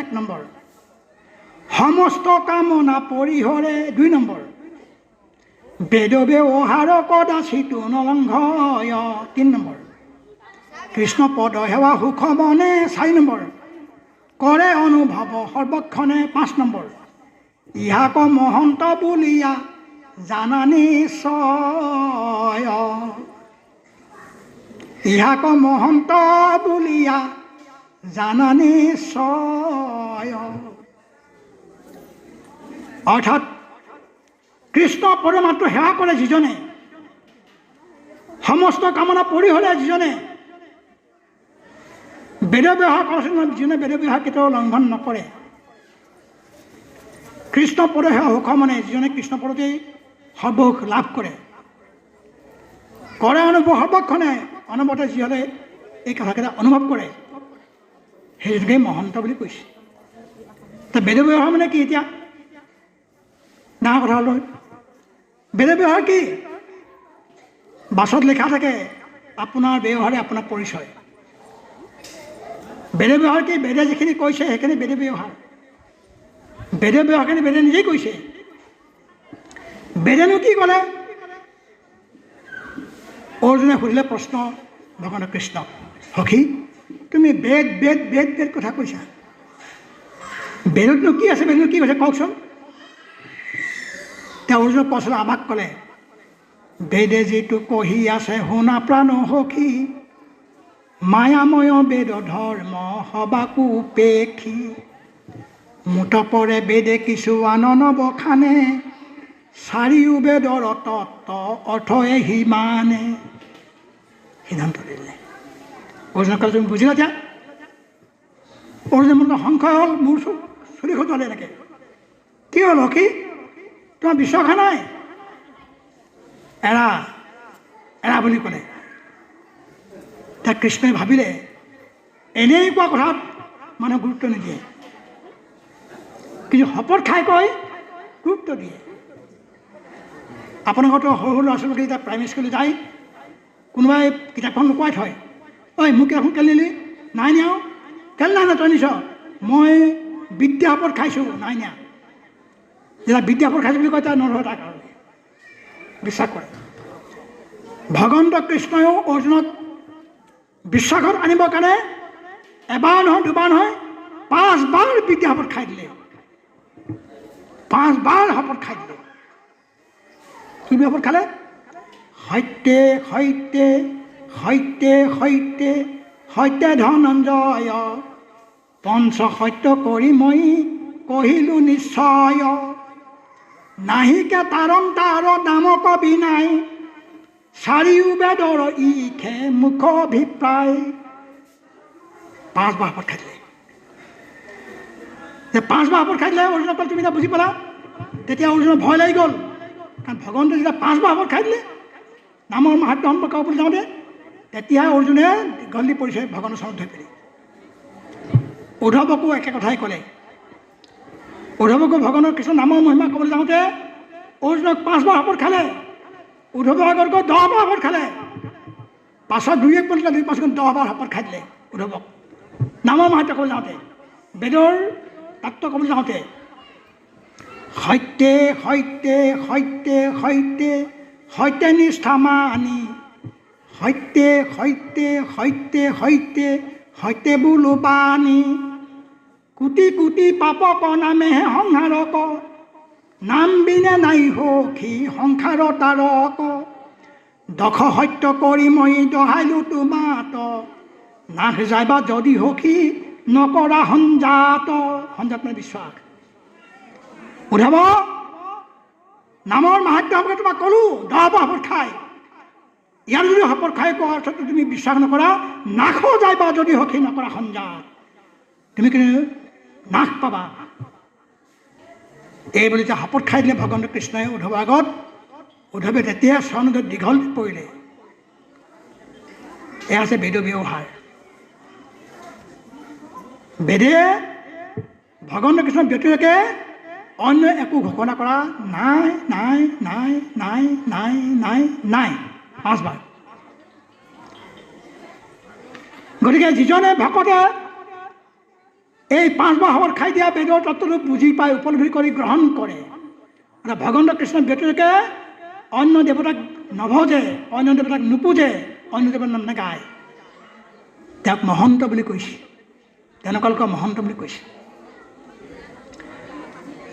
1 নম্বৰ সমস্ত কামনা পৰিহৰে। 2 নম্বৰ বেদ ব্যৱহাৰ কদাচিতো নলংঘয়। 3 নম্বৰ কৃষ্ণ পদ সেৱা সুখ মনে। 4 নম্বৰ কৰে অনুভৱ সৰ্বক্ষণে। 5 নম্বৰ ইহাক মহন্ত বুলিয়া জানা নিশ্চয়। ইহাক মহন্ত বুলিয়া জানা নিশ্চয়। অৰ্থাৎ কৃষ্ণ পৰমাত্ম সেৱা কৰে যিজনে, সমস্ত কামনা পৰিহৰে যিজনে, বেদ ব্যৱহাৰ কৰে যিজনে বেদ ব্যৱহাৰ কেতিয়াও লংঘন নকৰে, কৃষ্ণ পদ সেৱা সুখ মানে যিজনে কৃষ্ণ পদতেই সৰ্বসুখ লাভ কৰে, কৰে অনুভৱ সৰ্বক্ষণে, অনবৰতে যি হ'লে এই কথাকেইটা অনুভৱ কৰে, সেইজনকেই মহন্ত বুলি কৈছে। বেদ ব্যৱহাৰ মানে কি? এতিয়া ডাঙৰ কথা হ'ল, বেদ ব্যৱহাৰ কি? বাছত লিখা থাকে আপোনাৰ ব্যৱহাৰে আপোনাৰ পৰিচয়। বেদ ব্যৱহাৰ কি? বেদে যিখিনি কৈছে সেইখিনি বেদ ব্যৱহাৰ। বেদ ব্যৱহাৰখিনি বেদে নিজেই কৈছে। বেদেনো কি ক'লে? অৰ্জুনে সুধিলে প্ৰশ্ন ভগৱান কৃষ্ণক, সখী তুমি বেদ বেদ বেদ বেদ কথা কৈছা, বেদতনো কি আছে, বেদনো কি কৈছে কওকচোন। তেওঁ অৰ্জুনক কৈছিলে, আমাক ক'লে, বেদে যিটো কহি আছে শুনা প্ৰাণ সখী, মায়াময় বেদ ধৰ্ম সবাকো পেখী, মুঠ পৰে বেদে কিছু আন নবখানে, চাৰিও বেদৰ তত্ত্ব অৰ্থ এহি মানে। সিদ্ধান্ত দিলে। অৰ্জুনক ক'লে, তুমি বুজিলা এতিয়া? অৰ্জুনৰ মনত সংশয় হ'ল, মোৰ চুলি খজুৱালে এনেকৈ। কি হ'ল সখী, তোমাৰ বিশ্বাস নাই? এৰা এৰা বুলি ক'লে। এতিয়া কৃষ্ণই ভাবিলে, এনেই কোৱা কথাত মানুহে গুৰুত্ব নিদিয়ে, কিন্তু শপত খাই কয় গুৰুত্ব দিয়ে। আপোনালোকৰতো সৰু সৰু ল'ৰা ছোৱালীবিলাক যেতিয়া প্ৰাইমেৰী স্কুললৈ যায়, কোনোবাই কিতাপখন লুকুৱাই থয়, ঐ মোৰ কিতাপখন কেলৈ নিলি? নাই নিয়া। কেলৈ নাই নিয়া? তই নিছ। মই বিদ্যা শপত খাইছোঁ, নাই নিয়া। যেতিয়া বিদ্যা শপত খাইছোঁ বুলি কয়, তাৰ নধৰে, তাৰ কাৰণে বিশ্বাস কৰে। ভগৱন্ত কৃষ্ণয়ো অৰ্জুনক বিশ্বাসত আনিবৰ কাৰণে এবাৰ নহয়, দুবাৰ নহয়, 5বাৰ বিদ্যা শপত খাই দিলে। 5বাৰ শপত খাই দিলে। কি শপত খালে? সত্যে সত্যে সত্যে সত্যে সত্যে ধনঞ্জয়, পঞ্চ সত্য কৰি মই কহিলো নিশ্চয়, নাহিকে তাৰন তাৰ নাম কবি নাই, চাৰিও বেদৰ ইখে মুখ অভিপ্ৰায়। পাঁচবাৰ শপত খাই দিলে। যে পাঁচবাৰ শপত খাই দিলে অৰ্জুনক ক'লে, তুমি এতিয়া বুজি পালা। তেতিয়া অৰ্জুনৰ ভয় লাগি গ'ল, কাৰণ ভগৱন্তই যেতিয়া পাঁচবাৰ শপত খাই দিলে নামৰ মাহাত্ম্য সম্পৰ্কে ক'বলৈ যাওঁতে, তেতিয়া অৰ্জুনে দীঘল দি পৰিছে ভগৱানৰ চৰণত ধৰি পেলি। উদ্ধৱকো একে কথাই ক'লে। উদ্ধৱকো ভগৱানৰ কৃষ্ণ নামৰ মহিমা ক'বলৈ যাওঁতে অৰ্জুনক পাঁচবাৰ শপত খালে, উদ্ধৱৰ আগত গৈ 10বাৰ শপত খালে। পাছত দুই এক পণ্ডিত দুই পাঁচখন 10বাৰ শপত খাই দিলে উদ্ধৱক নামৰ মাহাত্ম্য ক'বলৈ যাওঁতে, বেদৰ তত্ত্ব ক'বলৈ যাওঁতে। সত্যে সত্যে সত্যে সত্যে সত্যে নিষ্ঠা মানি, সত্যে সত্যে সত্যে সত্যে সত্যে বোলো বাণী, কোটি কোটি পাপক নামেহে সংহাৰক, নাম বিনে নাই সখী সংসাৰ তাৰক, দশ সত্য কৰি মই দহাইলো তোমাত, নাশ যাইবা যদি সখী নকৰা সঞ্জাত। সঞ্জাত মানে বিশ্বাস। উদ্ধৱ, নামৰ মাহাত্ম্য সম্পৰ্কে তোমাক ক'লো, 10বাৰ শপত খাই, ইয়াৰ যদি শপত খাই কোৱাৰ অৰ্থটো তুমি বিশ্বাস নকৰা, নাশো যাইবা যদি সখী নকৰা সঞ্জাত, তুমি কিন্তু নাশ পাবা। এই বুলি যে শপত খাই দিলে ভগৱান কৃষ্ণই উদ্ধৱৰ আগত, উদ্ধৱে তেতিয়া চৰণত দীঘল পৰিলে। এয়া আছে বেদ ব্যৱহাৰ। বেদে ভগৱান কৃষ্ণৰ ব্যতিৰেকে অন্য একো ঘোষণা কৰা নাই, নাই, নাই, নাই, নাই, নাই, নাই, পাঁচবাৰ। গতিকে যিজনে ভকতে এই পাঁচবাৰ শপত খাই দিয়া বেদৰ তত্ত্বটো বুজি পাই উপলব্ধি কৰি গ্ৰহণ কৰে, আৰু ভগৱন্ত কৃষ্ণৰ ব্যতিৰেকে অন্য দেৱতাক নভজে, অন্য দেৱতাক নুপূজে, অন্য দেৱতাৰ নাম নাগায়, তেওঁক মহন্ত বুলি কৈছে। তেনেকুৱা লোকক মহন্ত বুলি কৈছে।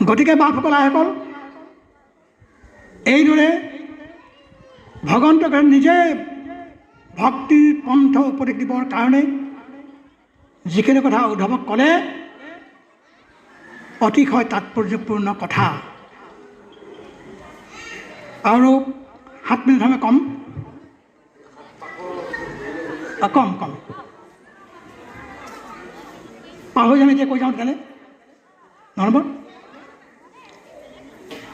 গতিকে বাপসকল, আইসকল, এইদৰে ভগৱন্তক নিজে ভক্তিৰ পন্থ উপদেশ দিবৰ কাৰণে যিখিনি কথা উদ্ধৱক ক'লে, অতিশয় তাৎপৰ্যপূৰ্ণ কথা। আৰু 7 মিনিট সময় কম, কম কম পাহৰি যাম, এতিয়া কৈ যাওঁ তেতিয়াহ'লে নহ'ব।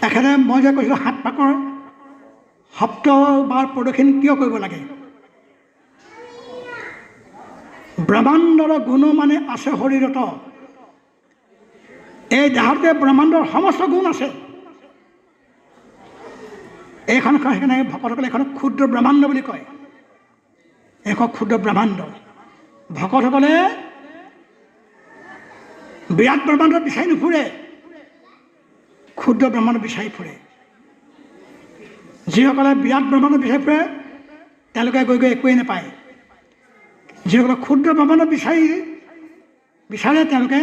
এখেতে মই যে কৈছিলোঁ 7 পাকৰ সপ্তবাৰ প্ৰদক্ষিণ কিয় কৰিব লাগে? ব্ৰহ্মাণ্ডৰ গুণ মানে আছে শৰীৰত, এই দেহতে ব্ৰহ্মাণ্ডৰ সমস্ত গুণ আছে। এইখন সেইকাৰণে ভকতসকলে এইখন ক্ষুদ্ৰ ব্ৰহ্মাণ্ড বুলি কয়। এইখন ক্ষুদ্ৰ ব্ৰহ্মাণ্ড। ভকতসকলে বিৰাট ব্ৰহ্মাণ্ড বিচাৰি নুফুৰে, ক্ষুদ্ৰ ব্ৰহ্মাণ্ড বিচাৰি ফুৰে। যিসকলে বিৰাট ব্ৰহ্মাণ্ড বিচাৰি ফুৰে তেওঁলোকে গৈ গৈ একোৱেই নাপায়। যিসকলে ক্ষুদ্ৰ ব্ৰহ্মাণ্ড বিচাৰে তেওঁলোকে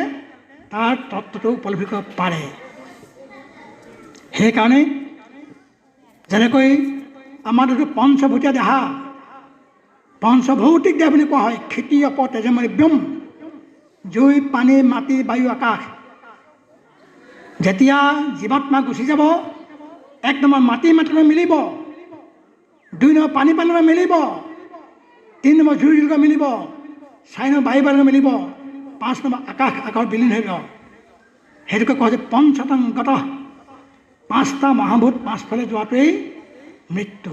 তাৰ তত্ত্বটো উপলব্ধি কৰিব পাৰে। সেইকাৰণে যেনেকৈ আমাৰ যিটো পঞ্চভূতীয়া দেহা, পঞ্চভৌতিক দেহ বুলি কোৱা হয়, ক্ষিতি অপ তেজমণি ব্যোম, জুই পানী মাটি বায়ু আকাশ। যেতিয়া জীৱাত্মা গুচি যাব, 1 নম্বৰ মাটি মাটিলৈ মিলিব, 2 নম্বৰ পানী পানীলৈ মিলিব, 3 নম্বৰ জুই জুইলৈ মিলিব, 4 নম্বৰ বায়ু বায়ুলৈ মিলিব, 5 নম্বৰ আকাশ আকাশত বিলীন হৈ যাব। সেইটোকে কোৱা হৈছে পঞ্চতংগত। 5টা মহাভূত পাঁচফালে যোৱাটোৱেই মৃত্যু।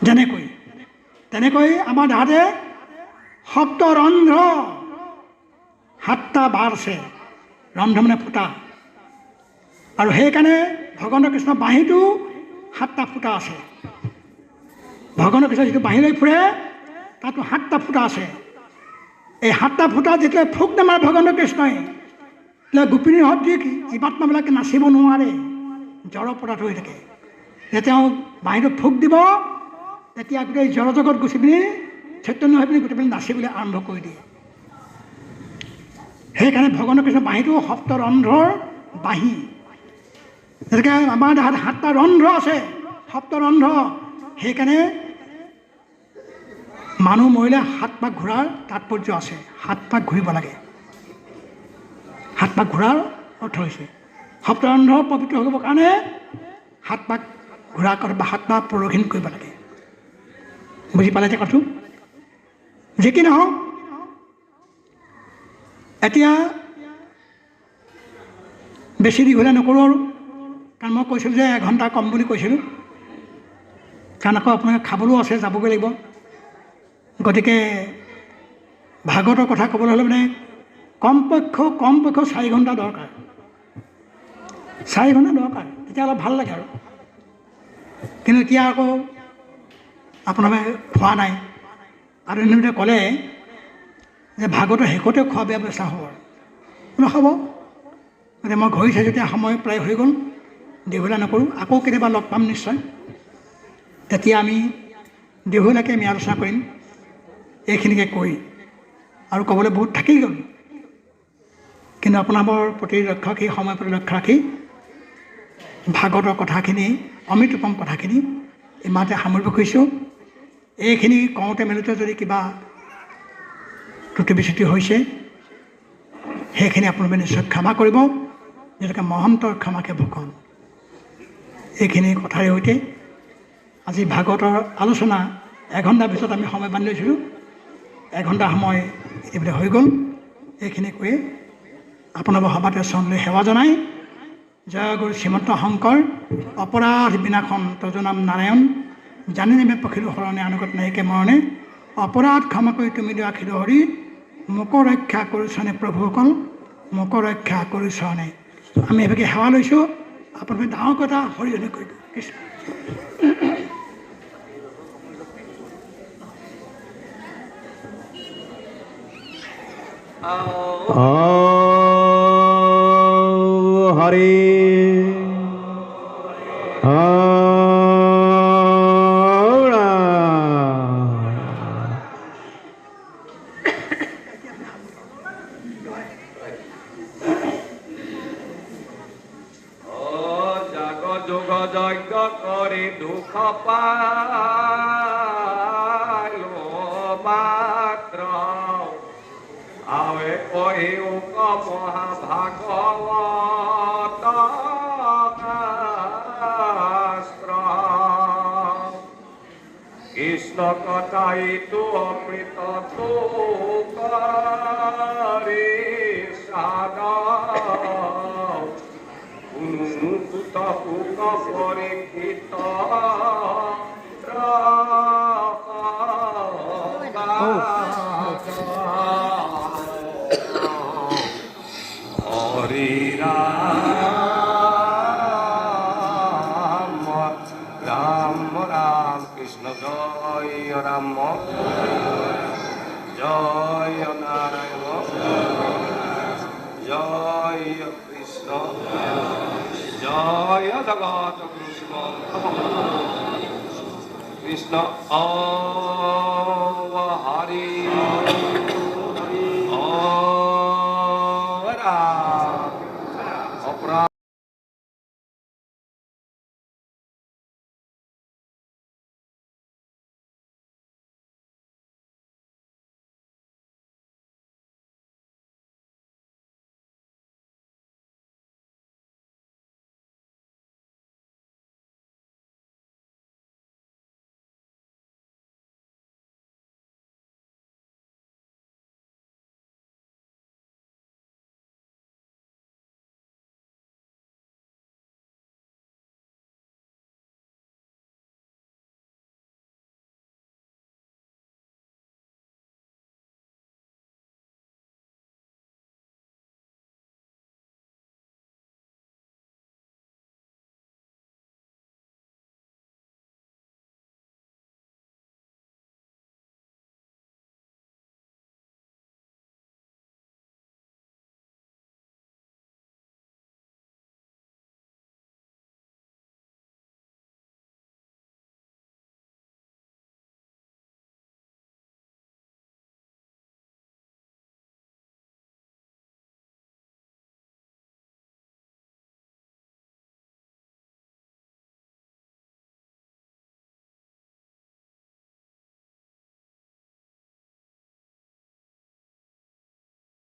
যেনেকৈ তেনেকৈ আমাৰ দেহাতে সপ্তৰন্ধ্ৰ, 7টা বাৰ আছে। ৰন্ধ্ৰ মানে ফুটা, আৰু সেইকাৰণে ভগৱান কৃষ্ণ বাঁহীটো 7টা ফুটা আছে। ভগৱান কৃষ্ণ যিটো বাঁহী লৈ ফুৰে তাতো 7টা ফুটা আছে। এই 7টা ফুটা যেতিয়া ফুক নামাৰে ভগৱান কৃষ্ণই, তেতিয়া গোপিনীৰ সদৃশ জীৱাত্মাবিলাকে নাচিব নোৱাৰে, জড় পদাৰ্থ হৈ থাকে। যেতিয়া তেওঁ বাঁহীটো ফুক দিব, তেতিয়া গোটেই জড় জগত গুচি পিনি চৈতন্য হৈ পিনি গোটেই পিনি নাচিবলৈ আৰম্ভ কৰি দিয়ে। সেইকাৰণে ভগৱান কৃষ্ণ বাঁহীটো সপ্তৰন্ধ্ৰৰ বাঁহী। যেনেকৈ আমাৰ দেহাত 7টা ৰন্ধ্ৰ আছে, সপ্তৰন্ধ্ৰ। সেইকাৰণে মানুহ মৰিলে 7 পাক ঘূৰাৰ তাৎপৰ্য আছে। 7 পাক ঘূৰিব লাগে। 7 পাক ঘূৰাৰ অৰ্থ হৈছে সপ্তৰন্ধ্ৰ পবিত্ৰ হ'বৰ কাৰণে 7 পাক ঘূৰা বা 7 পাক প্ৰদক্ষিণ কৰিব লাগে। বুজি পালে যে কথাটো? যি কি নহওক, এতিয়া বেছি দীঘলীয়া নকৰোঁ আৰু, কাৰণ মই কৈছিলোঁ যে এঘণ্টা কম বুলি কৈছিলোঁ, কাৰণ আকৌ আপোনালোকে খাবলৈও আছে, যাবগৈ লাগিব। গতিকে ভাগৱতৰ কথা ক'বলৈ হ'লে মানে কমপক্ষ 4 ঘণ্টা দৰকাৰ, 4 ঘণ্টা দৰকাৰ, তেতিয়া অলপ ভাল লাগে আৰু। কিন্তু এতিয়া আকৌ আপোনালোকে খোৱা নাই, আৰু এনেদৰে ক'লে যে ভাগৱতৰ শেষতে খোৱা ব্যৱস্থা হ'ব আৰু নহ'ব। গতিকে মই ঘড়ী চাইছোঁ, এতিয়া সময় প্ৰায় হৈ গ'ল, দীঘলীয়া নকৰোঁ। আকৌ কেতিয়াবা লগ পাম নিশ্চয়, তেতিয়া আমি দীঘলীয়াকৈ আমি আলোচনা কৰিম। এইখিনিকে কৈ আৰু ক'বলৈ বহুত থাকি গ'ল, কিন্তু আপোনালোকৰ প্ৰতি লক্ষ্য ৰাখি, সময়ৰ প্ৰতি লক্ষ্য ৰাখি ভাগৱতৰ কথাখিনি, অমৃতোপম কথাখিনি ইমানতে সামৰিব খুজিছোঁ। এইখিনি কওঁতে মেলোঁতে যদি কিবা ত্ৰুটি বিচ্যুতি হৈছে, সেইখিনি আপোনালোকে নিশ্চয় ক্ষমা কৰিব, যিহেতুকে মহন্তৰ ক্ষমাকে ভূষণ। এইখিনি কথাৰে সৈতে আজি ভাগৱতৰ আলোচনা এঘণ্টাৰ পিছত আমি সময় বান্ধি লৈছিলোঁ, এঘণ্টা সময় ইতিমধ্যে হৈ গ'ল। এইখিনি কৈয়ে আপোনালোকৰ সভাতে চৰণলৈ সেৱা জনাই জয় গুৰু শ্ৰীমন্ত শংকৰ, অপৰাধ বিনাশন তজ নাম নাৰায়ণ, জানি নেমে পখিলো শৰণে আনুগত নাইকে মৰণে, অপৰাধ ক্ষমা কৰি তুমি দিয়া খিল হৰি, মোক ৰক্ষা কৰিছনে প্ৰভুসকল, মোক ৰক্ষা কৰিছনে। আমি এভাগে সেৱা লৈছোঁ, আপোনালোকে ডাঙৰ কথা হৰিহৰি কৰি দিওঁ। কৃষ্ণ। হরে জাগ যোগ যজ্ঞ করে দুঃখ পাইল মাত্র, আবে কহিও মহাভাগবত শাস্ত্র, কৃষ্ণ কথাই তো অমৃত তো করে সাদ, কুত পুক পরীক্ষিত হরে রাম রাম রাম কৃষ্ণ জয় রাম জয় নারায়ণ জয় কৃষ্ণ জয় জগৎ কৃষ্ণ কৃষ্ণ।